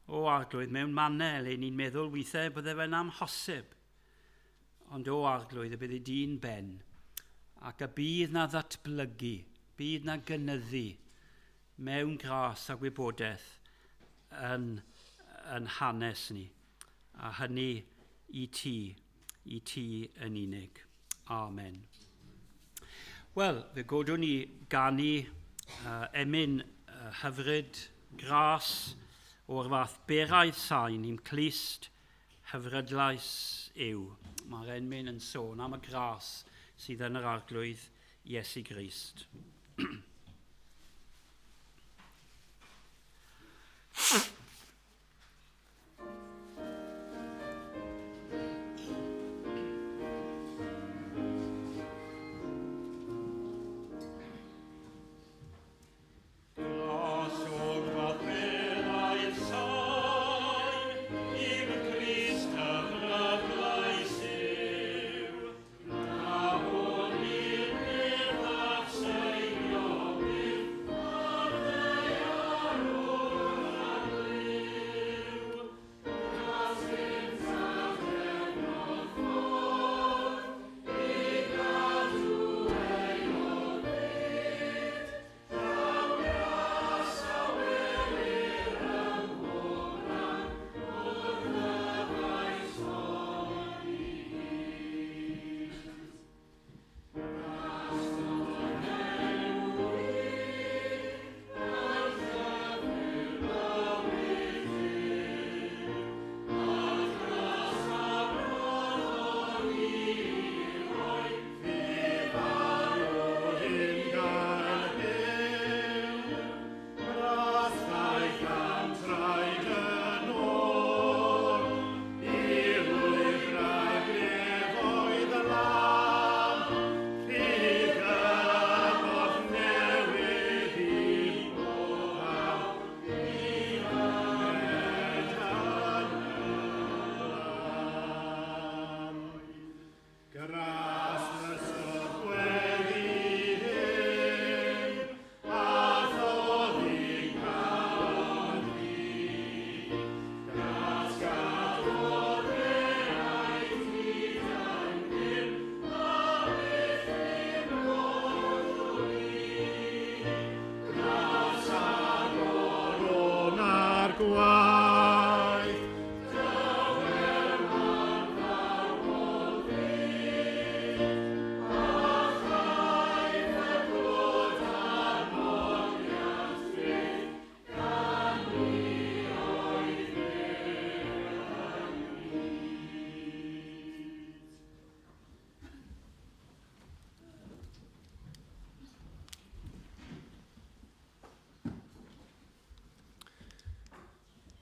O Arglwydd, mewn mannau le ni'n meddwl weithiau bydde fe'n amhosib. Ond o Arglwydd, y bydd di'n ben ac y bydd na ddatblygu, bydd na gynyddu. mewn gras a gwybodaeth yn, yn hanes ni, a hynny i ti, i ti yn unig. Amen. Wel, fe godwn ni ganu emyn hyfryd, gras o'r fath beraidd sain i'm clust, hyfrydlais yw. Mae'r emyn yn sôn am y gras sydd yn yr Arglwydd Iesu Grist.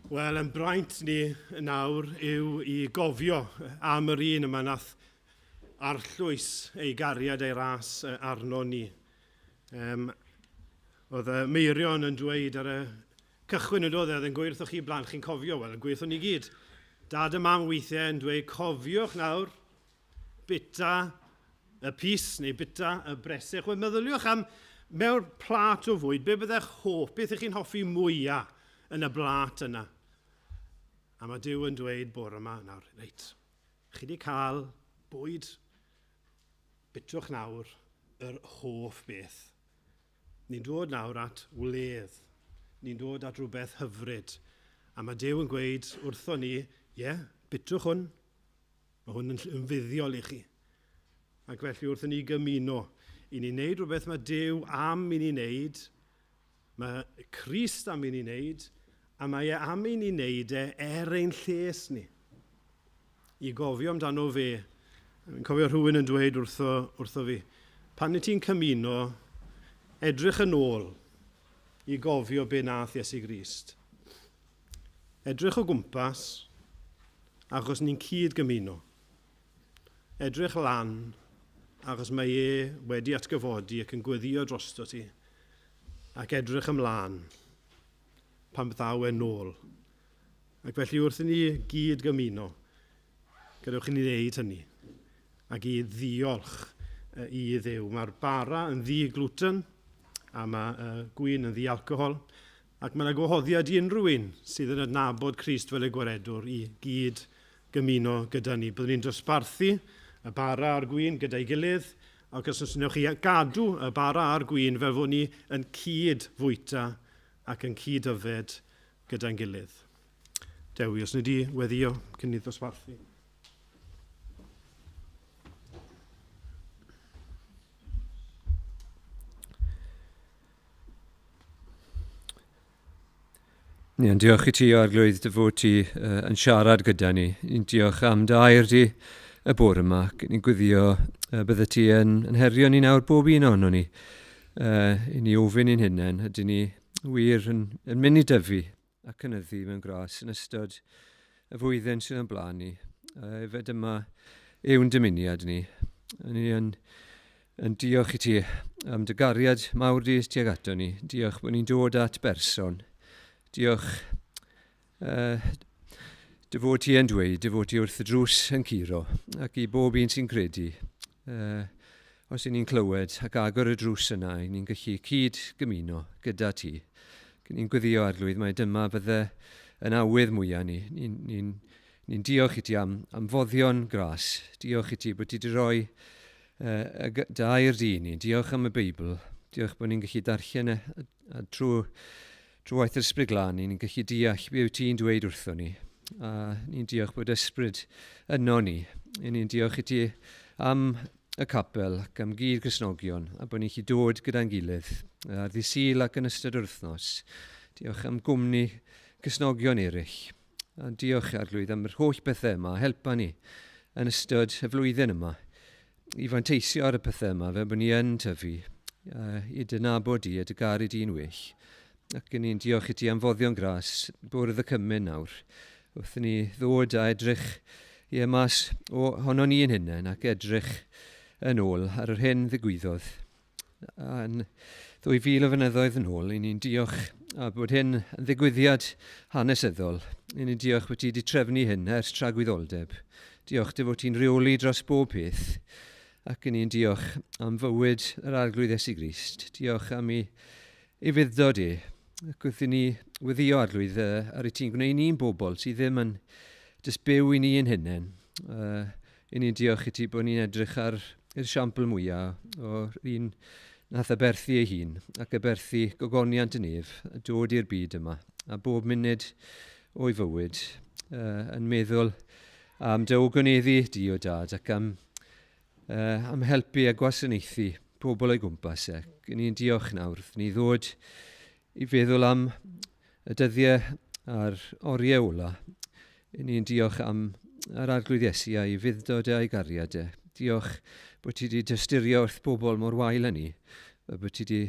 Wel, yn braint ni nawr yw i gofio am yr un yma nath arllwys ei gariad ei ras arno ni. Um, oedd Meirion yn dweud ar y cychwyn yn dod, e, oedd yn gweud wrthoch chi blaen, chi'n cofio, wel, yn gweud wrthon ni gyd. Dad a mam weithiau yn dweud, cofiwch nawr, bita y pys neu bita y bresych. Wel, meddyliwch am mewn plat o fwyd, be byddech hoff, beth ych chi'n hoffi mwyaf yn y blat yna? A mae Duw yn dweud bore yma, nawr, reit, chi wedi cael bwyd, bitwch nawr yr hoff beth. Ni'n dod nawr at wledd. Ni'n dod at rhywbeth hyfryd. A mae Duw yn gweud wrtho ni, ie, yeah, bitwch hwn. Mae hwn yn, yn fuddiol i chi. Ac felly wrth i ni gymuno, i ni wneud rhywbeth mae Duw am i ni wneud, mae Crist am i ni wneud, a mae e am i ni wneud e er ein lles ni. I gofio amdano fe. Fi'n cofio rhywun yn dweud wrtho, wrtho fi, pan i ti'n cymuno, edrych yn ôl i gofio be nath Iesu Grist. Edrych o gwmpas, achos ni'n cyd gymuno. Edrych lan, achos mae e wedi atgyfodi ac yn gweddio drosto ti. Ac edrych ymlaen pan ddaw e nôl. Ac felly wrth i ni gyd gymuno, gadewch i ni wneud hynny ac i ddiolch i Dduw. Mae'r bara yn ddi-gluten a mae gwin yn ddi-alcohol. Ac mae yna gwahoddiad i unrhyw un sydd yn adnabod Crist fel y Gwaredwr i gyd gymuno gyda ni. Byddwn ni'n dosbarthu y bara a'r gwin gyda'i gilydd, ac os wnewch chi gadw y bara a'r gwin fel fod ni yn cyd fwyta ac yn cyd-yfed gyda'n gilydd. Dewi, os wnei di weddio cyn i ddosbarthu. Ni yn diolch i ti, Arglwydd, dy fod ti yn siarad gyda ni. Ni'n diolch am dy air di y bore yma. Ni'n gwyddio bydde ti yn herio ni nawr bob un ohono ni. I ni ofyn i'n hunain, ydyn ni wir yn mynd i dyfu a cynyddu mewn gras yn ystod y flwyddyn sydd yn blaen ni. Efe dyma yw'n dymuniad ni. Ni yn diolch i ti am dy gariad mawr di tuag ato ni. Diolch bod ni'n dod at berson. Diolch dy fod ti yn dweud, dy fod ti wrth y drws yn curo, ac i bob un sy'n credu, os y'n ni'n clywed ac agor y drws yna, y'n ni'n gallu cyd gymuno gyda ti. Ni'n gweddio, Arglwydd, mai dyma fydde yn awydd mwyaf ni. Ni'n diolch i ti am foddion gras. Diolch i ti bod ti wedi rhoi dy air di i ni. Diolch am y Beibl. Diolch bod ni'n gallu darllen a trwy waith yr Ysbryd Glân, ni'n gallu deall be wyt ti'n dweud wrtho ni. A ni'n diolch bod ysbryd yno ni. Ni'n diolch i ti am y capel ac am gyd Gristnogion, a bod ni'n gallu dod gyda'n gilydd ar ddydd Sul ac yn ystod yr wythnos. Diolch am gwmni Cristnogion eraill. A diolch, Arglwydd, am yr holl bethau yma. Helpa ni yn ystod y flwyddyn yma i fanteisio ar y pethau yma fel bod ni yn tyfu i dy nabod di a dy garu di'n well. Ac ni'n diolch i ti am foddion gras, bwrdd y cymun nawr, wrth i ni ddod a edrych i mas o honno ni yn hunain ac edrych yn ôl ar yr hyn ddigwyddodd. A'n 2000 o flynyddoedd yn ôl, i ni'n diolch a bod hyn yn ddigwyddiad hanesyddol. I ni'n diolch bod ti wedi trefnu hyn ers tragwyddoldeb. Diolch dy fod ti'n rheoli dros bob peth. Ac i ni'n diolch am fywyd yr Arglwydd Iesu Grist. Diolch am ei fuddod e. Ac wrth i ni weddio, Arglwydd, ar y ti'n gwneud ni'n bobl sydd ddim yn jyst byw i ni yn hunain. I ni'n diolch i ti bod ni'n edrych ar yr esiampl mwyaf o'r un nath aberthu ei hun ac aberthu gogoniant y nef a dod i'r byd yma. A bob munud o'i fywyd yn meddwl am dy ogoneddu di o dad ac am helpu a gwasanaethu pobl o'i gwmpas e. Ni'n diolch nawr wrth ni ddod i feddwl am y dyddiau a'r oriau ola. Ni'n diolch am yr Arglwydd Iesu a'i fuddod a'i gariad e. Diolch bod ti wedi dysturio wrth bobl mor wael â ni, bod ti wedi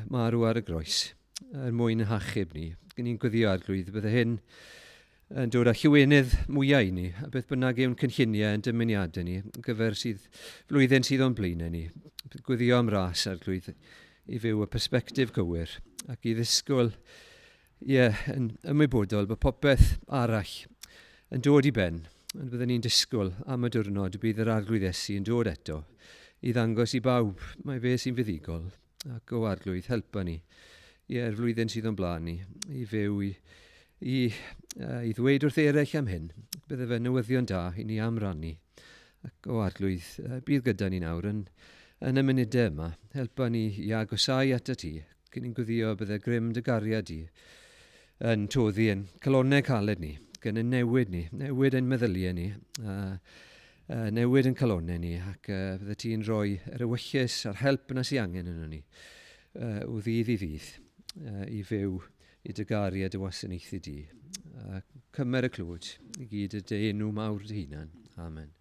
marw ar y groes er mwyn hachub ni. Ni'n gweddio, Arglwydd, bydde hyn yn dod â llawenydd mwyaf i ni, a beth bynnag yw'n cynlluniau yn dymuniadau ni, gyfer sydd flwyddyn sydd o'n blaenau ni. Gweddio am ras, Arglwydd, i fyw y persbectif gywir ac i ddisgwyl, yn ymwybodol bod popeth arall yn dod i ben, ond byddwn ni'n disgwyl am y diwrnod y bydd yr Arglwydd Iesu yn dod eto i ddangos i bawb mai fe sy'n fuddugol, ac o Arglwydd, helpa ni i'r flwyddyn sydd o'n blaen ni, i fyw, i ddweud wrth eraill am hyn. Bydde fe newyddion da i ni am rannu. Ac o Arglwydd, bydd gyda ni nawr yn y munudau yma. Helpa ni i agosau at y ti, cyn ni'n gweddio bydde grym dy gariad di yn toddi yn calonnau caled ni, gan yn newid ni, newid ein meddyliau ni, newid yn calonnau ni, ac bydde ti'n rhoi yr ewyllys a'r help yna sy'n angen yno ni o ddydd i ddydd i fyw i dy garu a dy wasanaethu di. Cymer y clod i gyd y dy enw mawr dy hunan. Amen.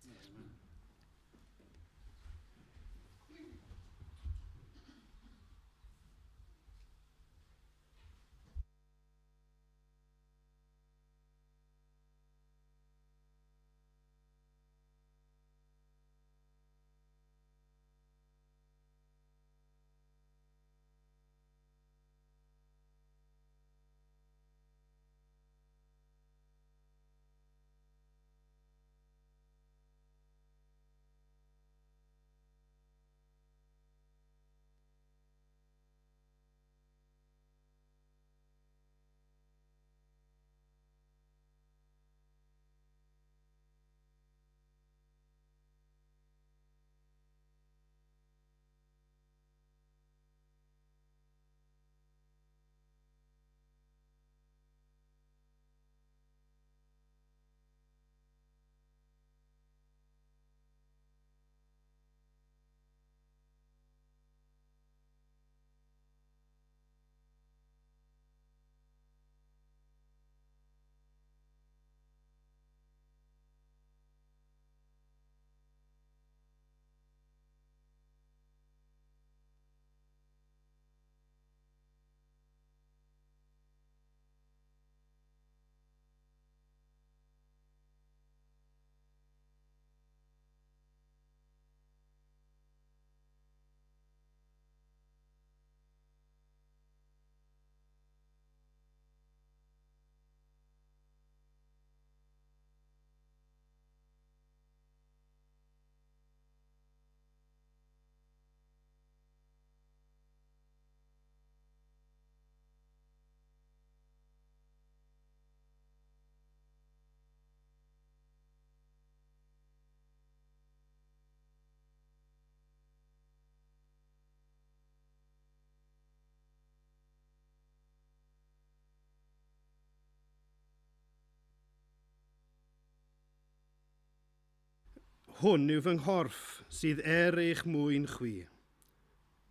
Hwn yw fy nghorff sydd er eich mwyn chwi.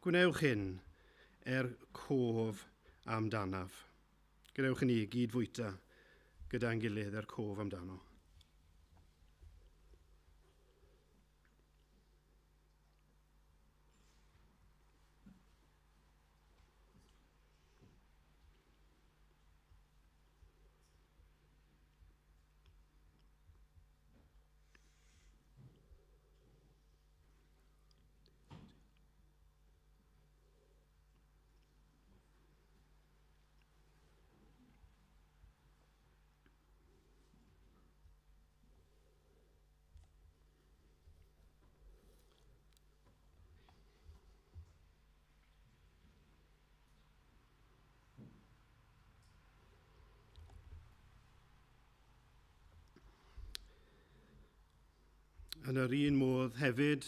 Gwnewch hyn er cof amdanaf. Gwnewch i ni gyd fwyta gyda'n gilydd er cof amdano. Yn yr un modd hefyd,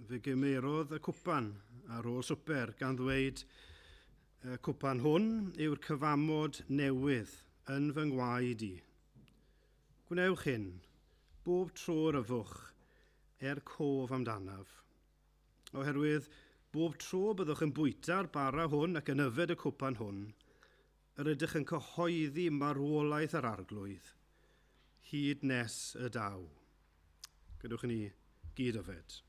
fe gymerodd y cwpan ar ôl swper gan ddweud, y cwpan hwn yw'r cyfamod newydd yn fy ngwaed i. Gwnewch hyn, bob tro'r yfwch, er cof amdanaf. Oherwydd, bob tro byddwch yn bwyta'r bara hwn ac yn yfed y cwpan hwn, yr ydych yn cyhoeddi marwolaeth yr arglwydd, hyd nes y daw. Gadewch i ni gyd yfed.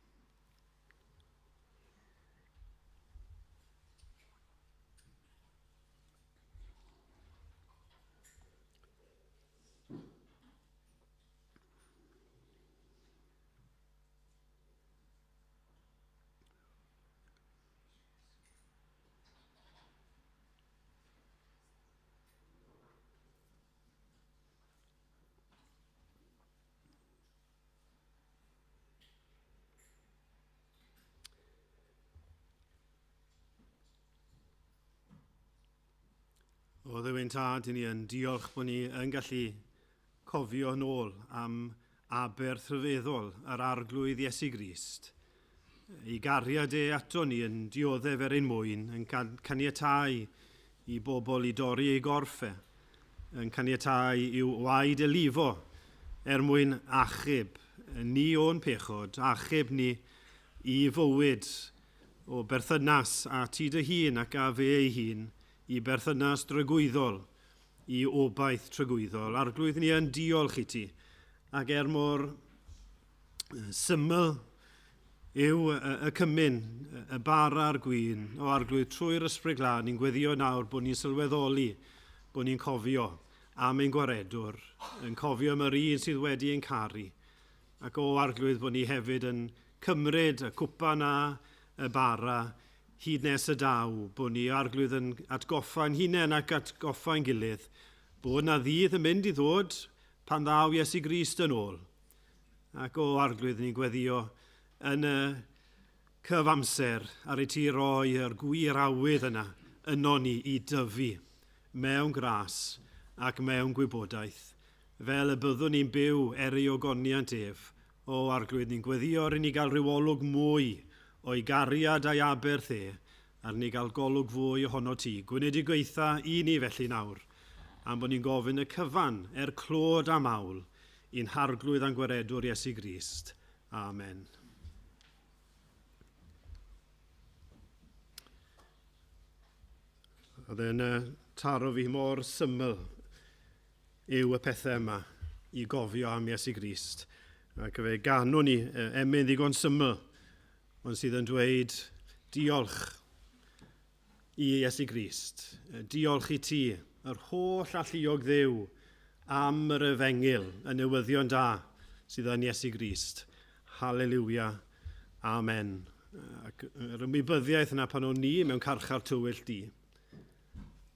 O Dduw'n Tad, i ni yn diolch bod ni yn gallu cofio yn ôl am aberth rhyfeddol yr Arglwydd Iesu Grist. I gariad e ato ni yn dioddef er ein mwyn, yn caniatáu i bobl i dorri ei gorff e, yn caniatáu i'w waed elifo er mwyn achub ni o'n pechod, achub ni i fywyd o berthynas a ti dy hun ac a fe ei hun, i berthynas dragwyddol, i obaith tragwyddol. Arglwydd, ni yn diolch i ti, ac er mor syml yw y cymun, y bara a'r gwin, o Arglwydd, trwy'r Ysbryd Glân, ni'n gweddio nawr bod ni'n sylweddoli, bod ni'n cofio am ein gwaredwr, yn cofio am yr un sydd wedi ein caru, ac o Arglwydd bod ni hefyd yn cymryd y cwpan a y bara, hyd nes y daw, bod ni Arglwydd yn atgoffa'n hunain ac atgoffa'n gilydd, bod na ddydd yn mynd i ddod pan ddaw Iesu Grist yn ôl. Ac o Arglwydd ni'n gweddio yn y cyfamser ar ei ti roi yr gwir awydd yna yno ni i dyfu mewn gras ac mewn gwybodaeth, fel y byddwn ni'n byw er ei ogoniant ef. O Arglwydd, ni'n gweddio ar i ni gael rhyw olwg mwy o'i gariad a'i aberth e, ar ni gael golwg fwy ohono ti. Gwynedigaetha i ni felly nawr, am bod ni'n gofyn y cyfan er clod a mawl i'n Harglwydd a'n Gwaredwr Iesu Grist. Amen. Oedd e'n taro fi mor syml yw y pethau yma i gofio am Iesu Grist. Ac fe ganwn ni emyn ddigon syml, ond sydd yn dweud diolch i Iesu Grist. Diolch i ti, yr holl alluog Dduw, am yr efengyl, y newyddion da sydd yn Iesu Grist. Haleluia. Amen. Ac yr ymwybyddiaeth yna pan o'n ni mewn carchar tywyll di,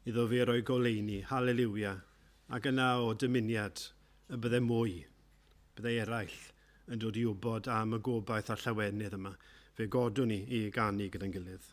iddo fe roi goleuni. Haleluia. Ac yna o dymuniad y bydde mwy, bydde eraill yn dod i wybod am y gobaith a'r llawenydd yma. Fe godwn ni i ganu gyda'n gilydd.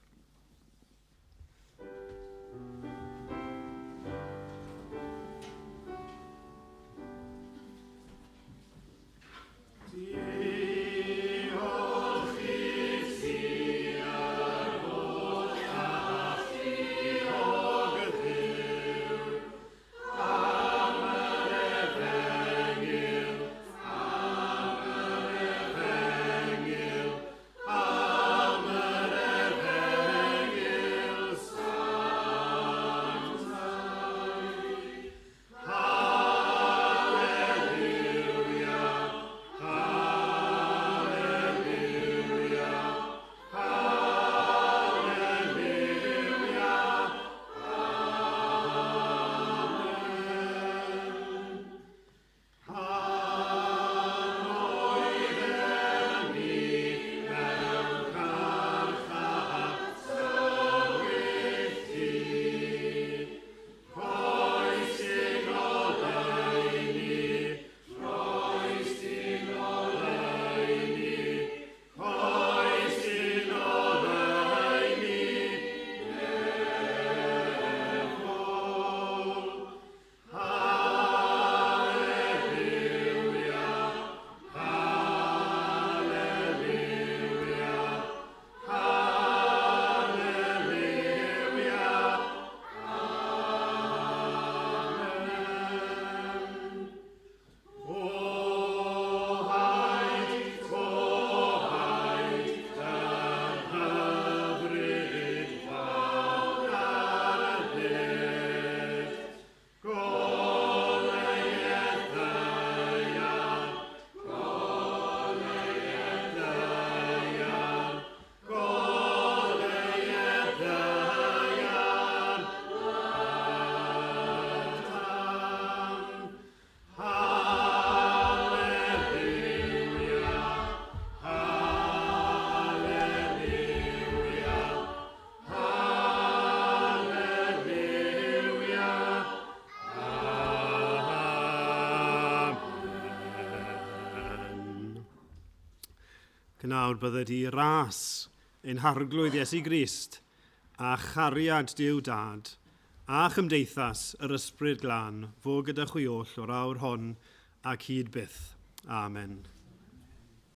Ac bydded i ras ein harglwydd Iesu Grist a chariad Duw Dad a chymdeithas yr Ysbryd Glân fo gyda chwi oll o'r awr hon ac hyd byth. Amen.